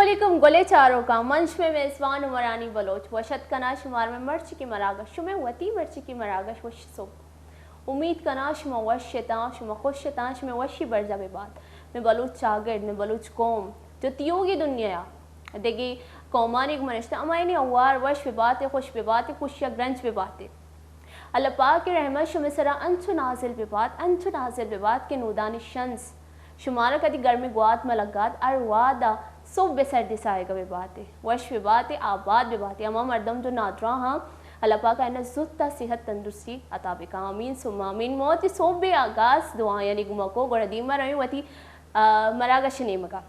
علیکم گلیں چاروکاں، من شمئے میزبان عمرانی بلوچ۔ وش اتک کناں شمارا مئے مرچیگیں مراگش، شمئے وتی مرچیگیں مراگش وش صبح۔ امیت کناں شما وش اتاں، شما خوش اتاں، شمئے وشی برجا بہ بات۔ مئے بلوچ چاگرد، مئے بلوچ قوم جو تیوگیں دنیا ءَ دگہ قومانی گوما نشتہ، ہمایانی ہوار وش بہ بات، خوش بہ بات، خوشی ءَ گرنج بہ بات۔ اللہ پاک ءِ رحمت شمئے سرا انچو نازل بہ بات، انچو نازل بہ بات کہ نودانی شنز شمارا کدی گرمیں گوات مہ لگات، ہر وہد ءَ صبح ءِ سردی ساہگ ءَ بہ بات، وش بہ بات، آباد بہ بات۔ ہما مردم جو نادراہ آں، اللہ پاک آیانا زوت ءَ صحت تندرستی عطا بکن۔ آمین ثم آمین۔ ما وتی صبح ءِ آغاز دعایانی گوما کو، گڑا دیما رویں وتی، آ، مراگش ءِ نیمگا۔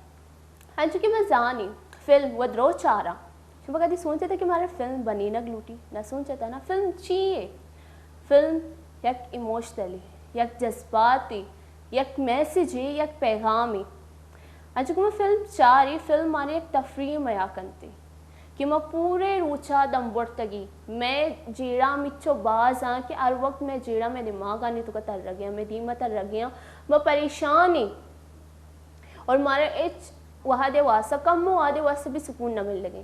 انچو کہ ما زانیں، فلم و درو چاراں۔ شما کدی سوچ اتگ کہ مارا فلم بنینگ لوٹی؟ نہ سوچ اتگ نا۔ فلم چی یے؟ فلم یک ایموشنلے، یک جذباتے، یک میسجے، یک پیغامے۔ انچو کہ ما فلم چاری، فلم مارا یک تفریح میا کنتے کہ ما پورے روچا دم برتگی، مئے جیڑہ ہمینچو باز آں کہ ہر وقت مئے جیڑہ مئے دماغانی توکا ترگی آں، مئے دیما ترگی آں، ما پریشان ایں۔ اور مارا ہچ وہدے واسطہ، کمو وہدے واسطہ بھی سکون نہ ملگیں۔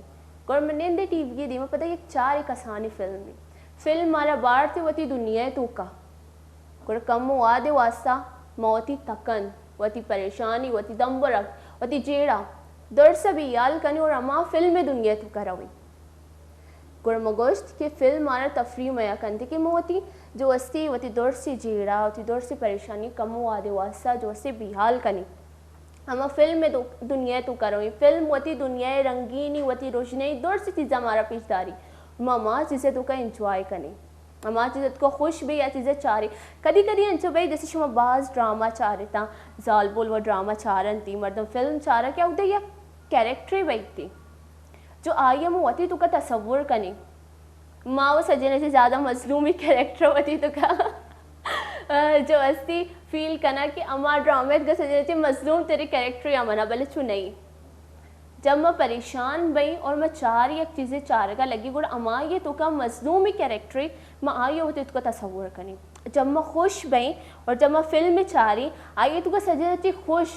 گڑا من نندے ٹی وی ءِ دیما، پدا یک چارے کسانیں فلمے۔ فلم مارا بارتے وتی دنیا ءِ توکا۔ گڑا کمو وہدے واسطہ ما وتی تکن، وتی پریشانی، وتی دمبرگ، وتی جیڑہ، درس ءَ بیال کنیں اور ہما فلم ءِ دنیا ءِ توکا رویں۔ گڑا ما گوشت کہ فلم مارا تفریح میا کنت کہ ما وتی جو استی، وتی درسی جیڑہ، وتی درسی پریشانی کمو وہدے واسطہ جو استی بیال کنیں۔ ہما فلم ءِ دو-، دنیا ءِ توکا رویں۔ فلم وتی دنیا ءِ رنگینی، وتی رژنائی، درسی چیزاں مارا پیش داری۔ ما ہما چیز ءِ توکا انجوائے کنیں۔ ہما چیز ءِ توکا خوش بیں یا چیزے چاریں۔ کدی کدی انچو بئے جیسے شما باز ڈرامہ چارتاں، زالبول و ڈرامہ چارنتی، مردم فلم چارا کہ اودے یک کریکٹرے بئیتی۔ جو آئی ءَ ما وتی توکا تصور کنیں۔ ما و سجن ءَ چہ زیادہ مظلومی کریکٹر وتی توکا جو استی فیل کناں کہ ہما ڈرامہ ءِ توکا سجن ءَ چہ مظلوم تریں کریکٹرے ہمنا، بلے چو نئیں۔ جب ما پریشان بئیں اور ما چار یک چیزے چارگا لگی، گڑا ہمائی ءِ توکا مظلومی کریکٹرے ما آئی ءَ وتی توکا تصور کنیں۔ جب ما خوش بئیں اور جب ما فلم چاریں، آئی ءِ توکا سجن ءَ چہ خوش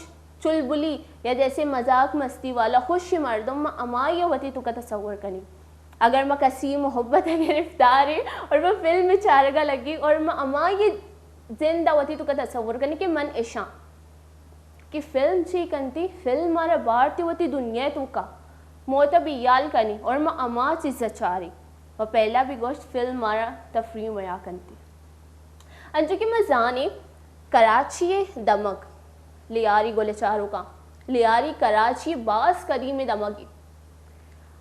چلبلی یا جیسے مذاق مستی والا خوشیں مردم، ما ہمائی ءَ وتی توکا تصور کنیں۔ اگر ما کسی محبت ءَ گرفتار ایں اور ما فلم چارگا لگی اور ما ہمائی زند ءَ وتی توکا تصور کنیں کہ من اشاں کہ فلم چی کنتی، فلم مارا بارتی وتی دنیا ءِ توکا، موت ءَ بیال کنی اور ما ہما چیز ءَ چاری۔ و پہلا بھی گوشت، فلم مارا تفریح میا کنتی۔ انچو کہ ما زانیں، کراچی ءِ دمگ، لیاری گل چاروکاں، لیاری کراچی ءِ باز قدیمیں دمگے۔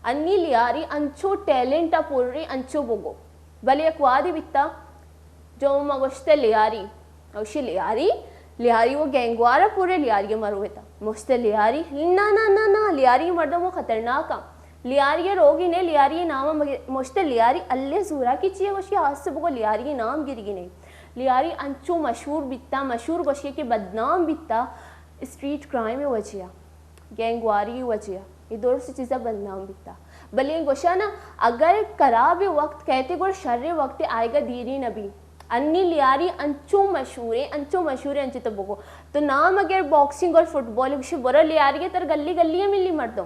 انی لیاری انچو ٹیلنٹ ءَ پرے، انچو بگو۔ بلے یک وہدے بیتا، جو ما گوشتے لیاری، گوشی لیاری، لیاری و گینگوار ءَ پرے، لیاری ءَ مرویتا۔ مشتے لیاری، نا، نا، نا، نا، لیاری مردم و خطرناک آں۔ لیاری ءَ روگی نے، لیاری نام ءَ مگے-، مشتے لیاری، اللہ زوراکی چی ءَ گوشی، آستے بگو لیاری نام گرگی نے۔ لیاری انچو مشہور بیتا، مشہور گوشی کہ بدنام بیتا، اسٹریٹ کرائم ءِ وجہ ءَ، گینگواری ءِ وجہ ءَ، اے درست چیزا بدنام بیتا۔ بلے گوشاں نا، اگر خرابیں وقت کئیت گڑا شریں وقت آئیگا دیری نہ بی۔ انی لیاری انچو مشہوریں، انچو مشہوریں، انچو تو بگو۔ تو نام اگر باکسنگ اور فٹبال گوشی، برو لیاری ءَ ترا گلی گلی ءَ ملی مردم۔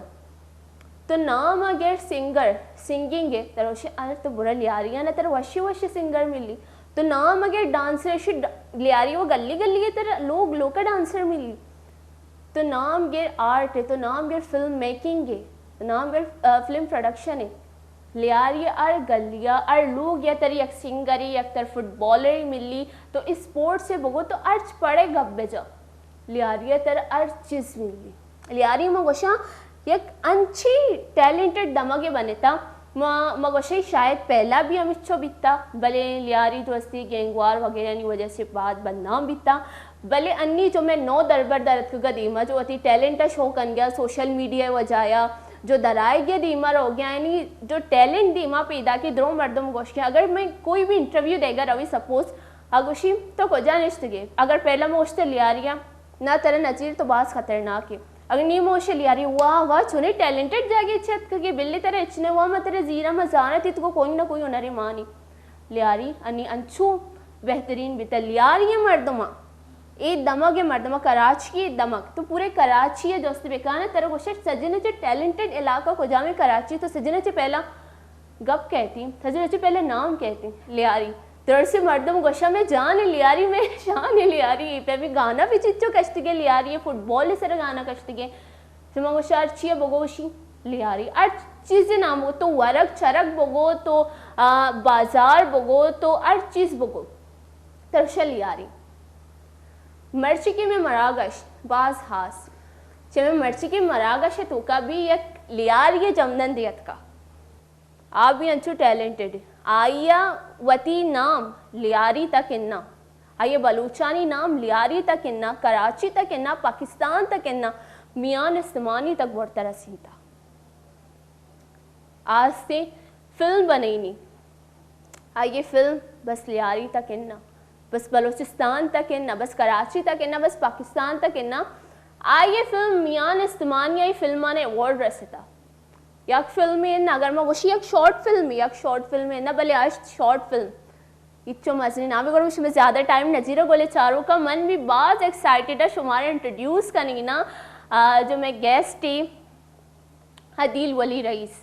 تو نام اگر سنگر، سنگنگ ءِ، ترا گوشی، ارے تو برو لیاری ءَ نا، ترا وشی وشی سنگر ملی۔ تو نام اگر ڈانسر، گوشی ڈ-، لیاری و گلی گلی ءَ ترا لوگ لوگ ءَ ڈانسر ملی۔ تو نام گر آرٹ ءِ، تو نام گر فلم میکنگ ءِ، تو نام گر، آ، فلم پروڈکشن ءِ۔ لیاری ءَ ہر گلی ءَ، ہر لوگ ءَ ترا یک سنگرے، یک ترا فٹبالرے ملی، تو اسپورٹس ءَ بگو، تو ہرچ پڑے گپ بجا۔ لیاری ءَ ترا ہر چیز ملی۔ لیاری ما گوشاں یک انچیں ٹیلنٹڈ دمگے بنتا۔ ما، ما گوشیں شاید پہلا بھی ہمچو بیتا، بلے لیاری جو استی گینگوار وغیرہ نی وجہ سے بعد بدنام بیتا۔ بلے انی جو مئے نو دربر در اتکگا دیما، جو وتی ٹیلنٹ ءَ شو کنگیا، سوشل میڈیا ءِ وجہ ءَ جو درائیگیا دیما روگیا، یعنی جو ٹیلنٹ دیما پیداکی، درو مردم گوشگیا، اگر مئے کوئی بھی انٹرویو دیگا روی سپوز، آ گوشی، تو کجا نشتگے؟ اگر پہلا ما گوشتے لیاریا، نا ترا نچیر تو باز خطرناکے۔ اگر نی ما گوشے لیاری، واہ واہ، چونیں ٹیلنٹڈ جاگے چہ اتکگے، بلے ترا ہچ نہ، واہ ما ترا زیراں، ما زاناں تئی توکا کوئی نہ کوئی ہنرے مانی۔ لیاری انی انچو بہترین بیتا، لیاری ءِ مردماں اے دمگ ءِ مردم ءَ، کراچی ءِ دمگ، تو پورے کراچی ءَ جست بکن، ترا گوشت سجن ءَ چہ ٹیلنٹڈ علاقہ کجام ءَ؟ کراچی. تو سجن ءَ چہ پہلا گپ کہتی، سجن ءَ چہ پہلا نام کہتی، لیاری. درسیں مردم گوشاں، میں جان لیاری، میں شان لیاری. اے پہ بھی گانا بھی چچو کشتگے، لیاری فٹبال سر گانا کشتگے. چہ من گوشاں، ہر چی ءَ بگوشی، لیاری. ہر چیز نام بگو، تو ورگ چرگ بگو، تو، آ، بازار بگو، تو ہر چیز بگو، ترشا لیاری. مرچی کہ میں مراگش باز ہاس. چہ میں مرچی کہ مراگش توکا بھی یک لیاری جمنند اتکا. آ بھی انچو ٹیلنٹڈ. آئی ءَ وتی نام لیاری تک اناں. آئی ءَ بلوچانی نام لیاری تک اناں، کراچی تک اناں، پاکستان تک اناں، میان استمانی تک برتر رسینتا. آستے فلم بنینی. آئی ءِ فلم بس لیاری تک اناں، بس بلوچستان تک اناں، بس کراچی تک اناں، بس پاکستان تک اناں. آئی ءِ فلم میان استمانی، آئی فلمان ایوارڈ رستا. یک فلمے نہ، اگر ما گوشی یک شارٹ فلم، یک شارٹ فلمے نہ، بلے ہشت شارٹ فلم. ہچو مزنی نام. گڑا شما زیادہ ٹائم نہ زیرا گلیں چاروکاں، من بھی باز ایکسائٹڈ آں شمارا انٹروڈیوس کنگی نا، آ، جو میں گیسٹ ای عدیل ولی رئیس.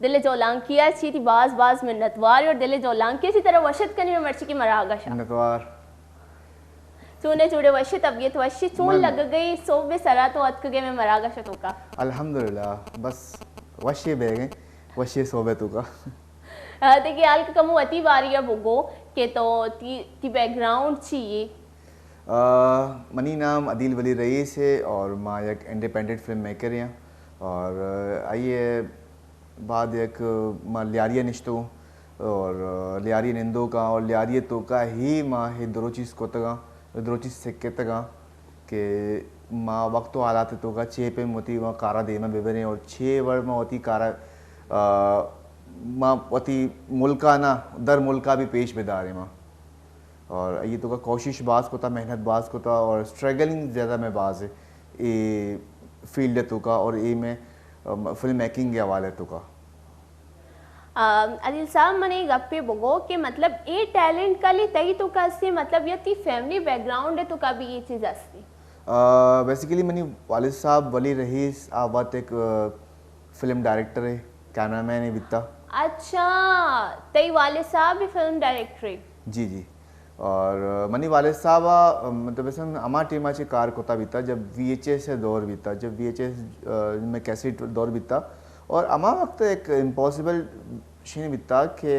دل جولانکی ءَ چی تئی باز باز منتوار اور دل جولانکی ءَ چی ترا وشت کنی میں مرچی کی مراگش آں. منتوار. چونے جوڑے وشے، طبیعت وشے، چون من لگگئی؟ صبح سرا تو اتکگے میں مراگش توکا. الحمدللہ، بس وشے بیگے، وشے صبح توکا. آ، تئی خیال کہ کمو وتی باری ءَ بگو کہ تو تی، تی بیک گراؤنڈ چی یے؟ آ، منی نام عدیل ولی رئیس ہے اور ما یک انڈیپینڈنٹ فلم میکر ہیں اور، آ، آئیے بعد یک ما لیاری نشتو اور، آ، لیاری نندو کا اور لیاری توکا ہی ما ہے درو چیز کوتگا، درو چیز سکتگا کہ ما وقت و حالات توکا چے پہ وتی ما کارا دیما ببریں اور چے وڑ ما وتی کارا، آ، ما وتی ملکا نا در ملکا بھی پیش بداریں ما. اور یہ توکا کوشش باز کتا، محنت باز کتا اور اسٹرگلنگ زیادہ میں باز ہے اے فیلڈ توکا اور اے میں، ام، فلم میکنگ کے حوالے توکا. آ، عدیل صاحب، من اے گپے بگو کہ مطلب اے ٹیلنٹ کلی تئی توکا استے، مطلب یا تی فیملی بیک گراؤنڈ توکا بھی یہ چیز استے؟ آ، بیسیکلی منی والد صاحب ولی رئیس آ وت ایک، آ، فلم ڈائریکٹر ہے، کیمرہ مین ہے بیتا. اچھا، تئی والد صاحب بھی فلم ڈائریکٹر ہے؟ جی، جی. اور، آ، منی والد صاحب، آ، مطلب، مثلاً ہما ٹائم چہ کار کتا بیتا، جب وی ایچ ایس دور بیتا، جب وی ایچ ایس، آ، میں کیسٹ دور بیتا، اور ہما وقت ایک امپاسبل شین بیتا کہ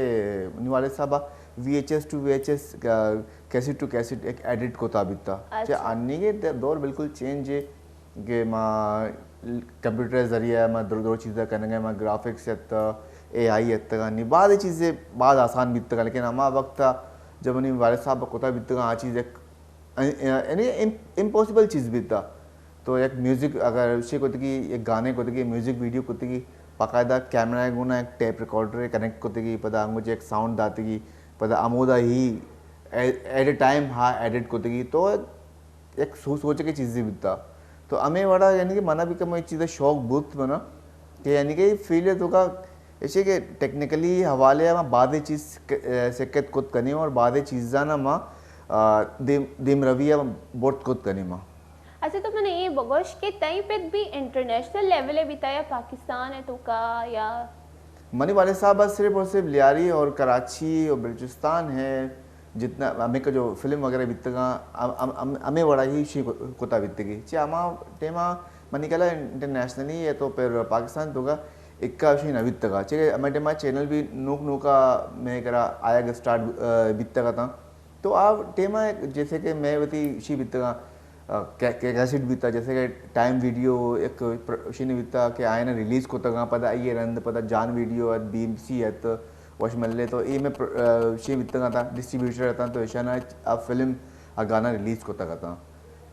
منی والد صاحب V H S to V H S, uh, cassette to cassette ایک ایڈٹ کتا بیتا. اچھا. چہ آنی کے دور بالکل چینج ہے. کہ ما کمپیوٹر ذریعہ ما درو درو چیزاں کنگے، ما گرافکس ات، اے آئی اتگا، نی بعض چیزیں بعض آسان بیتگا، لیکن ہما وقت جب منی والد صاحب کتا بیتگا، آ چیز یک، یعنی، ام-، امپاسبل چیز بیتا. تو یک میوزک اگر شے کتگی، یک گانے کتگی، میوزک ویڈیو کتگی، باقاعدہ کیمرہ گونا یک ٹیپ ریکارڈر کنیکٹ کتگی، پدا انگو یک ساؤنڈ داتگی، پدا امودا ہی ایٹ اے ٹائم ہا ایڈٹ کتگی، تو یک سو سوچ کے چیزے بیتا. تو ہمیں وڑا یعنی کہ منا بھی کم چیز شوق بوت منا کہ یعنی کہ فیلڈ توکا ایشے کہ ٹیکنیکلی حوالے ما بعض چیز سکت کت کنی اور بعض چیزاں ما، آ، دیم، دیم روی برت کت کنی ما. اچھا، تو من یہ بگوش کہ تئی پت بھی انٹرنیشنل لیول بیتا یا پاکستان توکا یا؟ منی والد صاحب صرف اور صرف لیاری اور کراچی اور بلوچستان ہے، جتنا ہمیں کا جو فلم وغیرہ بیتگا، ہم، ہم، ہم، ہمیں وڑا ہی شی کتا بیتگی. چی ہما ٹیما منی کلا انٹرنیشنلی ہے تو پھر پاکستان توکا اکا شی نہ بیتگا. چی ہمیں ٹیما چینل بھی نوک نوکا میں کرا آیا گا، سٹارٹ، آ، بیتگا تا. تو آ ٹیم ء جیسے کہ میں وتی شی بیتگاں، آ، کہ، کہ کیسٹ بیتا، جیسے کہ ٹائم ویڈیو ایک پر-، شی نے بیتا کہ آئین ریلیز کتگاں، پدا آئی رند پدا جان ویڈیو ات، بی ایم سی ات، وش ملے تو اے میں پر-، آ، شی بیتگاں تا، ڈسٹریبیوٹر اتاں تو ایشانا آ فلم آ گانا ریلیز کتگ اتاں.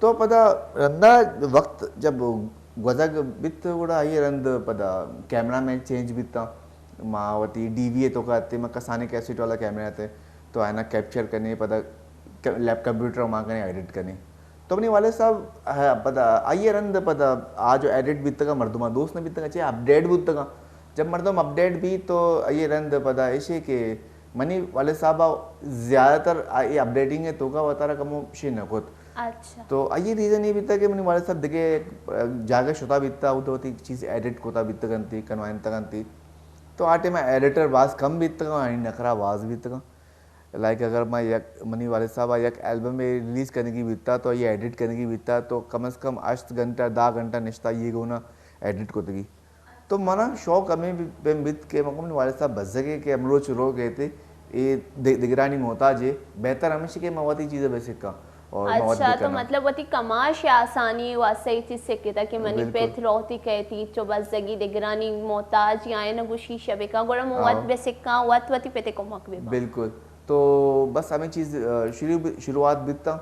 تو پدا رندا وقت جب گوزگ بیت گڑا آئی رند پدا کیمرہ مین چینج بیتا، ما وتی ڈی وی اے توکا اتیں، ما کسانیں کیسٹ والا کیمرہ اتیں، تو آئینا کیپچر کنے، پدا ک-، لیپ کمپیوٹر ما کنے ایڈٹ کنے. تو منی والد صاحب، ہاں، پدا آئی ء رند پدا آ جو ایڈٹ بیتگا مردماں دوست نہ بیتگا، چے اپڈیٹ بوتگا. جب مردم اپڈیٹ بی تو آئی ء رند پدا ایشے کہ منی والد صاحب زیادہ تر آ-، اے اپڈیٹنگ ء توکا وتارا کمو شے نہ کت. اچھا۔ تو آئی ریزن یہ بیتا کہ منی والد صاحب دگہ جاگہ شتا بیتا، ادھر وتی چیز ایڈٹ کتا بیتا کنتی، کنوائنتا کنتی۔ تو آ ٹائم ایڈیٹر باز کم بیتا، آنی نکرا باز بیتا۔ لائک اگر ما یک، منی والد صاحب یک البم ریلیز کنگی بیتا تو یہ ایڈٹ کنگی بیتا تو کم از کم ہشت گھنٹہ، دہ گھنٹہ نشتا یہ گونا ایڈٹ کتگی۔ تو منا شوق ہمیں بہ-، بہ بیت کہ مکم والد صاحب بزگے کہ ہم روچ رو گئے تھے، اے دگ-، دگرانی محتاج ہے، بہتر ہمیشہ کہ ما وتی چیزیں بہ سکاں اور ما وت اچھا، تو بکناں۔ مطلب وتی کماش آسانی واسطہ یہ چیز سکتا کہ منی بالکل۔ پت روتی کہتی چو بزگی دگرانی محتاج یا نہ گوشی شبکا، گوڑا مو ہاں۔ وت بہ سکاں، وت وتی پتے کمک بہ باں۔ بالکل۔ تو بس ہمیں چیز، آ، شروع بی-، شروعات بیتا۔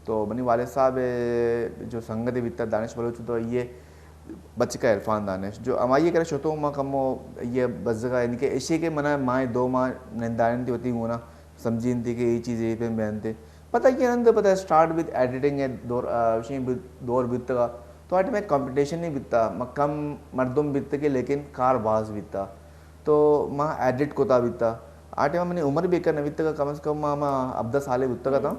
تو منی والد صاحب جو سنگت بیتا دانش بلوچ، تو یہ بچکا عرفان دانش، جو ہمائی کرا شتو ما کمو یہ بزگا، یعنی کہ اشی کہ منا ماہ دو ماہ نندارن تھی وتی گونا سمجھین تھی کہ یہ چیز یہ پہ بیان تھے۔ پتہ یہ رند پتہ اسٹارٹ بیت ایڈیٹنگ ہے دور، آ، شی بیت، دور بیتگا۔ تو آ ٹائم کمپٹیشن نہیں بیتا، ما کم مردم بیتگے لیکن کار باز بیتا۔ تو ما ایڈٹ کتا بیتا۔ آ ٹائم منی عمر بھی کم نہ بیتگا، کم از کم ما، ما ہبدہ سالے بوتگا تھا۔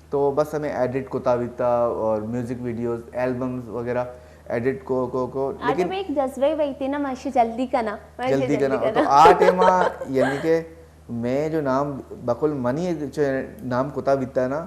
تو بس ہمیں ایڈٹ کتا بیتا اور میوزک ویڈیوز، البمز وغیرہ ایڈٹ کو، کو، کو، آ لیکن ٹائم ایک جذبہ ہی وہی تھی نا، میں اسے جلدی کنا، میں اسے جلدی جلدی کنا۔ تو کنا۔ آ ٹائم یعنی کہ میں جو نام بقول منی جو نام کتا بیتا نا،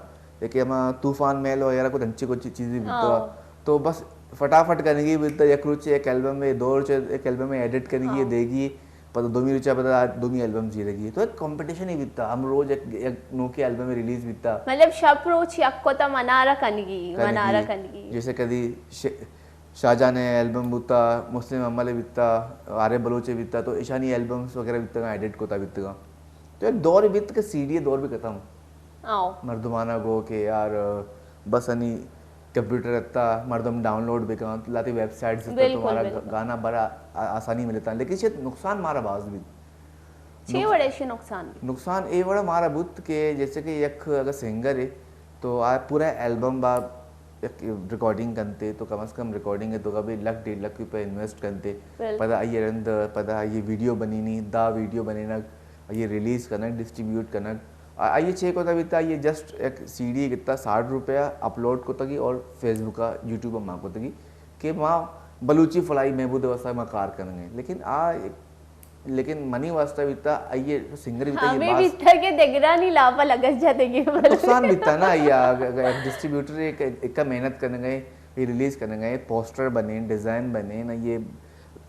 کہ ہما طوفان میل وغیرہ کو انچی کو چی-، چیزیں بیتا۔ ہاں۔ تو بس فٹافٹ کنگی بیتا، یک روچ ایک البم میں، دو روچ ایک البم میں ایڈٹ کنگی، ہاں۔ دیگی، پتہ دومی روچا پتہ دومی البم زیرگی۔ تو ایک کمپٹیشن ہی بیتا، ہم روچ ایک، ایک نوکی البم ریلیز بیتا۔ مطلب شپ روچ یک کتا منارا کنگی، کنگی۔ منارا کنگی۔ جیسے کدی ش-، شاہجہان البم بوتا، مسلم امل بیتا، عارف بلوچ بیتا، تو ایشانی البمز وغیرہ بیتا، ایڈٹ کتا بیتا۔ تو ایک دور بیت کہ سی ڈی دور بھی ختم۔ آؤ۔ مردمانا گو کہ یار بس انی کمپیوٹر اتا، مردم ڈاؤن لوڈ بکن، لاتی ویب سائٹس اتا، بالکل، تمہارا بالکل۔ گانا بڑا آ-، آسانی ملتا، لیکن شاید نقصان مارا باز بیت۔ چے نقص-، وڑے شی نقصان؟ نقصان اے وڑا مارا بوت کہ جیسے کہ یک اگر سنگر ہے تو آ پورا البم با یک ریکارڈنگ کنتے تو کم از کم ریکارڈنگ ہے تو بھی لکھ ڈیڑھ لکھ روپے انویسٹ کنتے۔ بالکل۔ پدا آئی رند، پدا آئی ویڈیو بنینی، دا ویڈیو بنینگ، آئی ریلیز کنگ، ڈسٹریبیوٹ کنگ۔ آ-، آئی چے کو بیتا، آئی جسٹ ایک سی ڈی کتا ساٹھ روپیہ اپلوڈ کتگی اور فیس بک، یوٹیوب ما کتگی کہ ما بلوچی فلائی محبود واسطہ ما کار کنگے۔ لیکن آ ایک لیکن منی واسطہ بیتا، آئی سنگر بیتا، یہ ہمیں باز بیتا کہ دگرانی لاپا لگت جاتے گی، بلے۔ نقصان بیتا نا، یا اگر، اگر ڈسٹریبیوٹر ایک، ایک محنت کرنے گئے، یہ ریلیز کرنے گئے، پوسٹر بنے، ڈیزائن بنے نا، یہ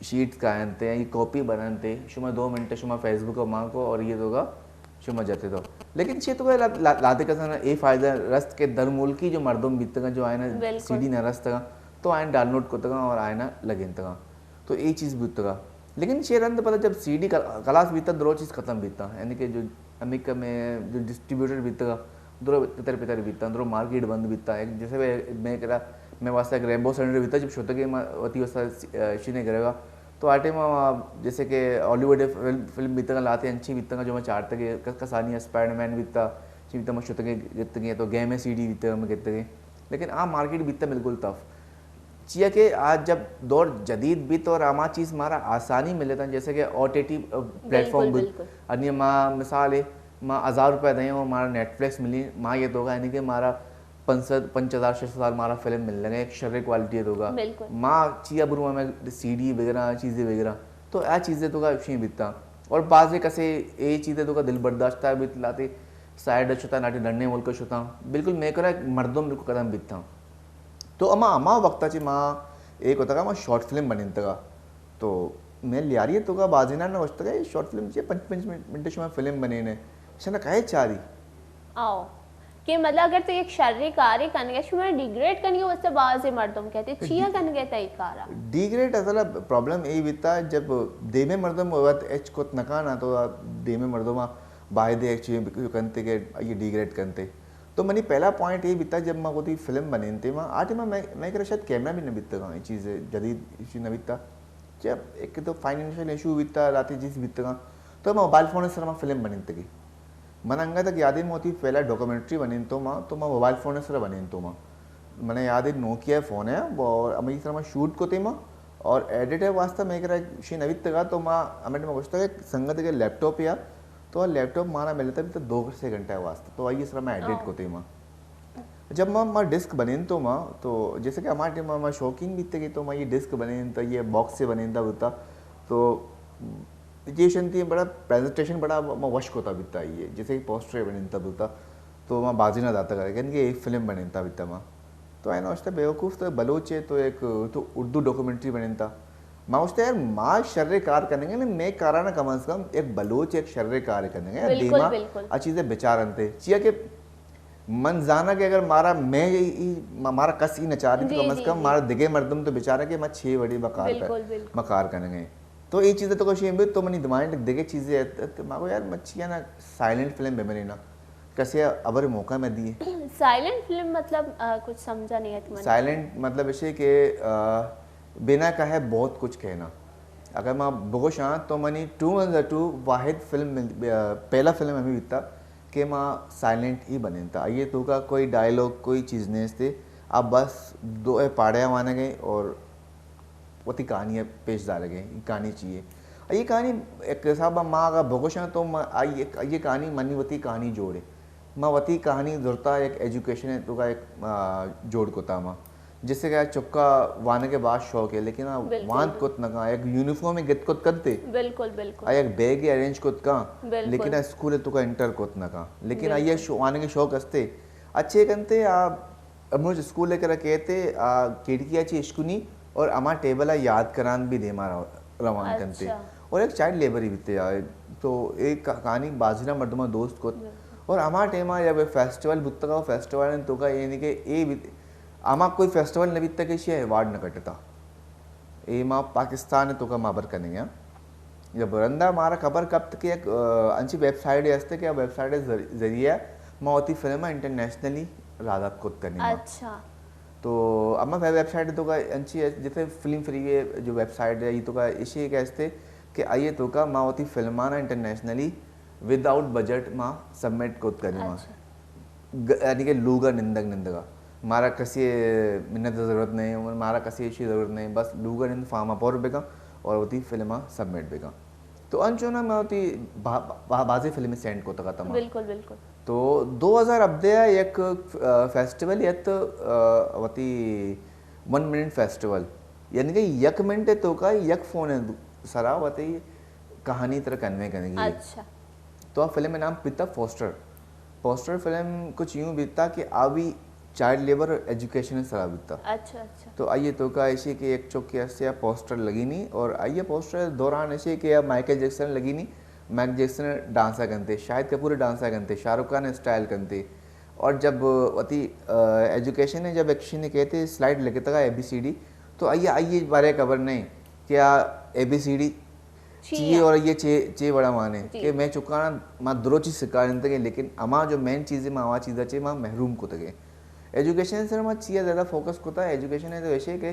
شیٹ کائنتے، یہ کاپی بنانتے، شما دو منٹ شما فیس بک ماں کو اور یہ دوگا شما جاتے تو۔ لیکن چی تو لا-، لا-، لاتے کسانا اے فائدہ رست کہ در ملکی جو مردم بیتگا، جو آئینا بالکل۔ سی ڈی نہ رستگا، تو آئین ڈاؤن لوڈ کتگا اور آئینا لگینتگا۔ تو اے چیز بوتگا۔ لیکن چہ رند پدا جب سی ڈی کل-، کلاس بیتا، درو چیز ختم بیتا، یعنی کہ جو امریکہ میں جو ڈسٹریبیوٹر بیتگا، درو پتر پتر بیتا، درو مارکیٹ بند بیتا۔ ایک جیسے میں، میں کرا، میں واسطہ ایک ریمبو سینڈر بیتا، جب شتگے ما وتی واسطہ سی-، آ، شینے کرے گا۔ تو آ ٹائم ما جیسے کہ ہالی ووڈ فلم، فلم بیتگا، لاتے انچی بیتگا جو میں چارتگے، کس-، کسانی اسپائڈر مین بیتا، چی بیتا، ما شتگے گتگے، تو گیم سی ڈی بیتا، میں گتگے۔ لیکن آ مارکیٹ بیتا بالکل تف۔ چیا کہ آج جب دور جدید بیت اور ہما چیز مارا آسانی ملتا، جیسے کہ O T T plate form بالکل، بیت۔ بالکل۔ انی ما مثال ہے، ما ہزار روپے دیں اور مارا نیٹ فلکس ملی، ما یہ دوگا یعنی کہ مارا پنچ سد، پنچ ہزار، شش ہزار مارا فلم مل لگے، ایک شر کوالٹی ہے دوگا۔ بالکل۔ ما چیا برو ہمیں سی ڈی وغیرہ، چیزیں وغیرہ، تو آ چیزیں دوگا شی بیتا۔ اور بعضے کسے اے چیزیں دوگا دل برداشتہ بیت لاتے، سائیڈ شتا، ناٹی ڈنڈے ملک شتا۔ بالکل میں کرا مردم بالکل قدم بیتا۔ تو اما، اما وقتا چہ ما اے کتگا ما شارٹ فلم بنینتگا۔ تو میں لیاری توکا بازینا نہ گوشتگا، اے شارٹ فلم چیئے، پنچ، پنچ منٹ، منٹ شما فلم بنینے۔ شنا کہے چاری؟ آؤ۔ کہ مطلب اگر تو یک شری کاری کنگے، شما ڈیگریڈ کنگے واسطے بازی مردم کہتے، چیا کنگے تا ای کارا؟ ڈیگریڈ اصل پرابلم اے بیتا، جب دیمے مردم وقت اچ کت نکانا تو دیمے مردم باید ایک چیز کنتے کہ یہ ڈیگریڈ کنتے۔ تو منی پہلا پوائنٹ اے بیتا، جب ما وتی فلم بنینتے ما، آ ٹائما میں، میں کرا شاید کیمرہ بھی نہ بیتگا، یہ چیز جدید ایشو نہ بیتا۔ جب ایک تو فائنینشل ایشو بیتا، لاتے چیز بیتگا، تو ما موبائل فون سر ما فلم بنینتگی۔ من انگا تک یادے ما وتی پہلا ڈاکومنٹری بنینتو ما، تو ما موبائل فون سر بنینتو ما۔ من یادے نوکیا فون ہے، اور امی سر ما شوٹ کتے ما، اور ایڈٹ ہے واسطہ میں کرا شی نہ بیتگا، تو ما ہمیں ما گوشتا کہ سنگت کے لیپ ٹاپ یا تو لیپ ٹاپ مارا ملتا بھی تو دو سے گھنٹہ واسطہ، تو آئیے سر میں ایڈٹ کتے ما۔ جب ما ما ڈسک بنینتو ما، تو جیسے کہ ہما ٹائم ما شوقین بیتگی، تو ما یہ ڈسک بنینتا، یہ باکس سے بنینتا بوتا، تو یہ شنتی بڑا پریزنٹیشن بڑا ما وش کوتا بیتا، یہ جیسے کہ پوسٹر بنینتا بوتا، تو ما بازی نہ داتا کرے کہ ایک فلم بنینتا بیتا ما۔ تو آئی نوشتا بیوقوف تو بلوچ ہے، تو ایک تو اردو ڈاکومنٹری بنینتا۔ ما گوشتا یار، ما شر کار کنگے نا، میں کارانا کم از کم ایک بلوچ ایک شر کار کنگے، بالکل، دیما بالکل۔ آ چیزیں بچارنتے، چیا کہ من زاناں کہ اگر مارا، میں ای، ای، ما-، مارا کس ای نچاری تو جی، کم از جی، کم جی۔ مارا دگہ مردم تو بچارا کہ ما چھ وڑی ما کار کر-، بالکل، بالکل۔ ما کار کنگے۔ تو ای چیز تو کوشش بھی تو منی دماغ دگہ چیزیں ات-، ات-، ما کو یار مچیا نا سائلنٹ فلم بہ بنی نا۔ کسے ابر موقع میں دیے۔ سائلنٹ فلم مطلب، آ، کچھ سمجھا نہیں ہے تمہیں۔ سائلنٹ مطلب اسے کہ، آ، بنا کہے بہت کچھ کہنا۔ اگر ما بگوشاں تو منی ٹو ون زا ٹو واحد فلم مل-، آ، پہلا فلم ہمیں بیتا کہ ما سائلنٹ ہی بنینتا۔ آئیے تو کا کوئی ڈائیلاگ، کوئی چیز نہیں استے۔ آپ بس دو اے پاڑے آوانے گئے اور وتی کہانی پیش دارگے، یہ کہانی چیئے۔ یہ کہانی ایک حساب ما اگر بگوشاں تو ما-، آئی ایک، یہ کہانی منی وتی کہانی جوڑے۔ ما وتی کہانی زرتا ایک ایجوکیشن ہے تو کا ایک، آ، جوڑ کتا ما۔ جس سے کہ چکا وانگ کے بعد شوق ہے، لیکن آ بالکل۔ وانت کت نہ کان، ایک یونیفارم گت کت کنتے۔ بالکل، بالکل۔ آ ایک بیگ ارینج کت کان، بالکل۔ لیکن آ اسکول تو کا انٹر کت نہ کان۔ لیکن آ یہ بالکل۔ شو-، وانگ کے شوق ہستے۔ اچھے کنتے آ ہموش اسکول ء کرا کیت، آ کھڑکی ء چہ اشکنی اور ہما ٹیبل ء یاد کنان بھی دیما رو-، روان کنتے۔ اچھا۔ اور ایک چائلڈ لیبر ہی بیتے آ، تو ایک کہانی بازینا مردماں دوست کت۔ بالکل۔ اور ہما ٹائم ء جب فیسٹیول بوتگا، فیسٹیول توکا یعنی کہ اے بیت-، ہما کوئی فیسٹیول نہ بیتا کہ ایشی ایوارڈ نہ کٹتا۔ اے ما پاکستان ء توکا ما ہبر کنیں گے۔ جب رندا مارا خبر کپت کہ یک، آ، انچی ویب سائٹ ہستے کہ آ ویب سائٹ ذر-، ذریعہ ما وتی فلم انٹرنیشنلی راہ دات کت کنیں ما۔ اچھا۔ تو اما ویب سائٹ توکا انچی ہے، جیسے فلم فری وے جو ویب سائٹ ہے، یہ توکا ایشی کہ ہستے کہ آئیے توکا ما وتی فلمانا انٹرنیشنلی وداؤٹ بجٹ ما سبمٹ کت کنیں ما۔ اچھا۔ گ-، یعنی کہ لوگا نندگ نندگا۔ مارا کسی منت ضرورت نہیں، مارا کسی ایشی ضرورت نہیں، بس لوگا نند فارما پر بکن اور وتی فلما سبمٹ بکن۔ تو انچو نا میں وتی با-، با-، بازی فلم سینڈ کو تکا تمام۔ بالکل، بالکل۔ تو دو ہزار ہبدہ یک، آ، فیسٹیول یت، آ، وتی ون منٹ فیسٹیول۔ یعنی کہ یک منٹ توکا یک فون سرا وتی کہانی ترا کنوے کنگی۔ اچھا۔ تو آ فلم نام بیتا پوسٹر۔ پوسٹر فلم کچھ یوں بیتا کہ آوی چائلڈ لیبر اور ایجوکیشن سرا بیتا۔ اچھا، اچھا۔ تو آئیے توکا ایشی کہ ایک چوکی ہستے آ پوسٹر لگی نہیں اور آئیے پوسٹر دوران ایشی کہ آ مائیکل جیکسن لگی نہیں، مائیکل جیکسن ڈانسا کنتے، شاہد کپور ڈانسا کنتے، شاہ رخ خان اسٹائل کنتے۔ اور جب وتی، آ، ایجوکیشن ہے، جب ایکشن کہتے سلائیڈ لگتا اے بی سی ڈی، تو آئیے، آئیے بارے خبر نہیں کہ آ اے بی سی ڈی چی چی ہے؟ اور یہ چے، چے وڑا مانے جی۔ کہ میں چکانا ما درو چیز سکھا رہتے کہ لیکن اما جو مین چیز ہے، ما ہما چیزا چے ما محروم کتگے۔ ایجوکیشن سر ما چیا زیادہ فوکس کتا، ایجوکیشن ہے تو ایسے کہ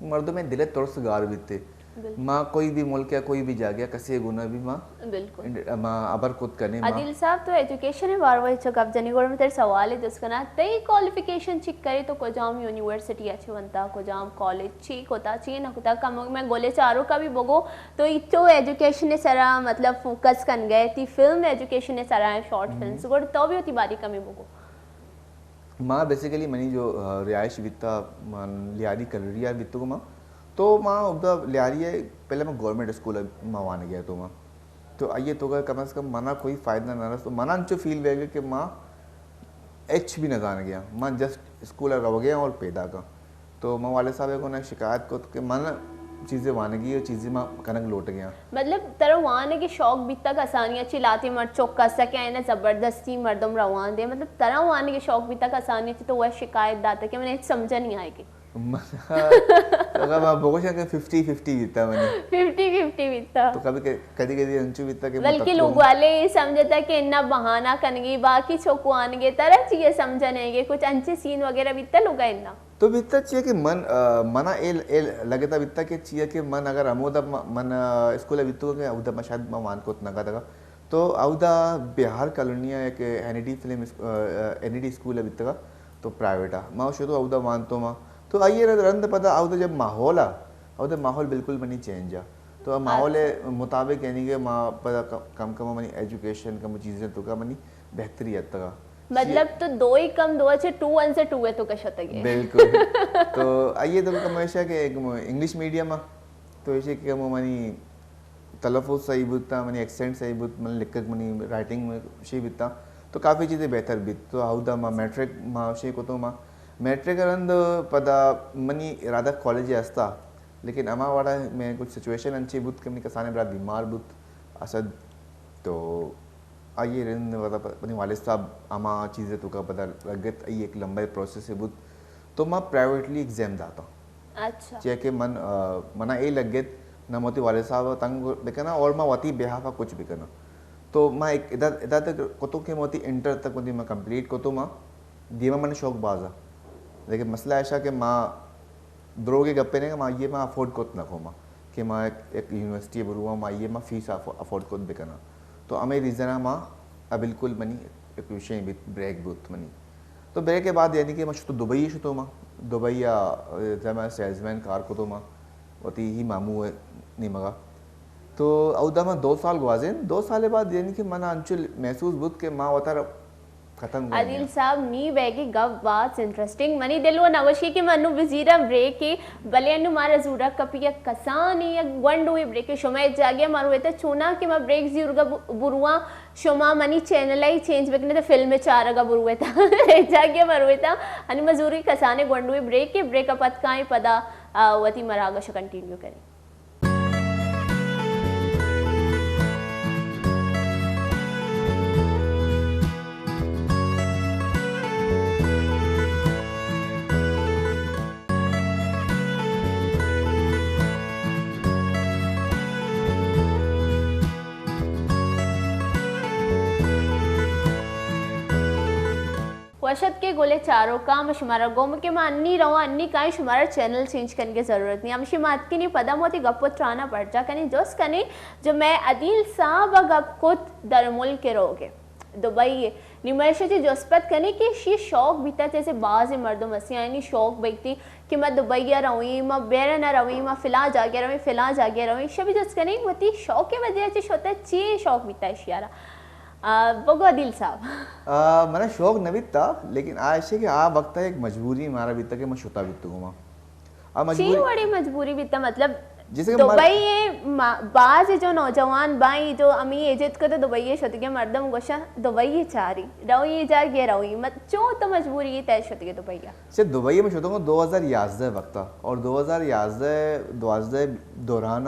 مردم دل ترس گار بیتے۔ بالکل۔ ما کوئی بھی ملک یا کوئی بھی جاگہ کسی گنا بھی ما بالکل۔ انڈ-، ما ابر کت کنے ما۔ عادل صاحب، تو ایجوکیشن بارے چو گپ جنی گوڑ میں تیرے سوال جس کنا، تئی کوالیفیکیشن چی کرے، تو کجام یونیورسٹی اچ ونتا، کجام کالج چی کتا، چی نہ کتا، کم میں گولے چارو کا بھی بگو، تو ای تو ایجوکیشن سرا مطلب فوکس کن گئے، تی فلم ایجوکیشن سرا ہے، شارٹ فلمز، گوڑ تو بھی ہوتی باری کمی بگو۔ ما بیسیکلی منی جو، آ، رہائش بیتا، من لیاری کلری آ بیتو ما۔ تو ما اودا لیاری ہے، پہلے ما گورنمنٹ اسکول ما وان گیا تو ما۔ تو آئیے تو کم از کم منا کوئی فائدہ نہ رسو۔ منا انچو فیل وے کہ ما ہچ بھی نہ زان گیا۔ ما جسٹ اسکول رو گیا اور پیدا کا۔ تو ما والد صاحب کو نہ شکایت کو کہ من چیزیں وانگی اور چیزیں ما کنگ لوٹ گیا۔ مطلب، ترا وانگ ء شوق بیتا کسانی اچی لاتے مر چک کسا کہ آئینا زبردستی مردم روان دے؟ مطلب، ترا وانگ ء شوق بیتا کسانی اچی تو وہ شکایت داتا کہ من ہچ سمجھا نہیں آئے کہ؟ من، اگر ما بگوشاں کہ ففٹی ففٹی بیتا منی۔ ففٹی ففٹی بیتا۔ تو کبھی کہ-، کدی کدی انچو بیتا کہ بلکہ متکم۔ لوگ والے یہ سمجھتا کہ انہا بہانہ کنگی، باقی چک وانگے، ترا چیئے سمجھنے گے، کچھ انچے سین وغیرہ بیتا لوگا انہا؟ تو بیتا چیا کہ من، آ، منا اے، اے لگتا بیتا کہ چیا کہ من اگر ہمودا م-، من، آ، اسکول بیتو کہ اودا من شاید من وان کت نہ کتگا۔ تو اودا بہار کالونی ء یک این ای ڈی فلم اس-، آ، آ، این ای ڈی اسکول بیتگا تو پرائیویٹ آ۔ ما شدو اودا وانتو ما۔ تو آئیے رند، رند پدا اودا جب ماحول آ، اودا ماحول بالکل منی چینج آ۔ تو آ ماحول اچھا۔ مطابق یعنی کہ ما پدا ک-، کم کم منی ایجوکیشن، کم چیزیں تو کا منی بہتری اتگا۔ مطلب تو دو ہی کم دو اچھے ٹو ون سے ٹو ہے تو کشتگے۔ بالکل۔ تو آئیے تو کم ایشا کہ انگلش میڈیم، تو ایشے کہ کم منی تلفظ صحیح بوتا، منی ایکسنٹ صحیح بوت، من لکھک منی رائٹنگ میں شی بیتا، تو کافی چیزیں بہتر بیت۔ تو ہاؤدا ما میٹرک ما شی کو تو ما میٹرک رند پدا منی ارادہ کالج ہستا، لیکن ہما وڑا میں کچھ سچویشن انچی بوت کہ منی کسانے برا بیمار بوت اسد، تو آئی ء رند وتا پ-، منی والد صاحب ہما چیز ء توکا پدا لگت، ای ایک لمبا پروسیس بوت۔ تو ما پرائیویٹلی ایگزام داتا۔ اچھا۔ چیا کہ من، آ، منا اے لگت نہ موتی والد صاحب تنگ بکنا اور ما وتی بیہاف کچھ بکنا۔ تو ما ایک ادا، ادا تک کتو کہ موتی انٹر تک وتی ما کمپلیٹ کتو ما۔ دیما من شوق بازا۔ لیکن مسئلہ ایشا کہ ما دروگے گپے نے کہ ما یہ ما افورڈ کت نہ کو ما کہ ما ایک، ایک یونیورسٹی برواں، ما یہ ما فیس افو-، افورڈ کت بکناں۔ تو ہمیں ریزن ما ا بالکل منی ایک وشیں بیت، بریک بوت منی۔ تو بریک کے بعد یعنی کہ ما شتو دبئی شتو ما، دبئی آ، ا، میں سیلزمین کار کتو ما، وتی ہی مامو ہے نیمگا۔ تو اودا ما دو سال گوازین، دو سال بعد یعنی کہ منا انچو محسوس بوت کہ ما وتر ختم کنیں۔ عادل صاحب، نی بیگی گپ باز انٹرسٹنگ۔ منی دل و نوشی کہ منو بزیرا بریک، بلے انو مارا زورا کپی یک کسانی یک گونڈوی بریک۔ شما اے جاگہ مرویتا چونا کہ ما بریک زیورگا ب-، برواں، شما منی چینل ای چینج بکنے تے فلم چارگا برویتا۔ اے جاگہ مرویتا، انی ما زوری کسانے گونڈوی بریک، بریک پتکائیں پدا، آ، وتی مراگش کنٹینیو کریں۔ وش اتکے گلیں چاروکاں، ما شمارا گوم کہ ما انی رواں، انی کائیں، شمارا چینل چینج کنگے ضرورت نی۔ ہمشی ما اتکیں نی پدا ما وتی گپ و ترانا برجا کنیں، جست کنیں جو مئے عدیل صاحب ء گپ کت در ملک روگے دبئی ء۔ نی ما ایشی چہ جست پت کنیں کہ ایشی شوق بیتا، جیسے باز مردم ہستی آیانی شوق بیتی کہ ما دبئی ء رویں، ما بیرن ء رویں، ما فلاں جاگہ رویں، فلاں جاگہ رویں۔ ایشی بھی جست کنیں وتی شوق وجہ چہ شوتا، چی شوق بیتا ایشی آرا؟ آ، بگو عدیل صاحب۔ آ، منا شوق نہ بیتا، لیکن آ ایشی کہ آ وقت ایک مجبوری مارا بیتا کہ من شتا بیتگوں ما۔ آ چی مجبوری وڑی مجبوری بیتا؟ مطلب، جیسے کہ مر- دبئی ء ما-، باز جو نوجوان بائی جو امی ایجت کو تو دبئی ء شتگے، مردم گوشا دبئی ء چاری، روی جاگے روی، مت چو تو مجبوری ء تہ شتگے دبئی ء؟ سے دبئی میں شتگوں دو ہزار یازدہ وقتا، اور دو ہزار یازدہ دوازدہ دوران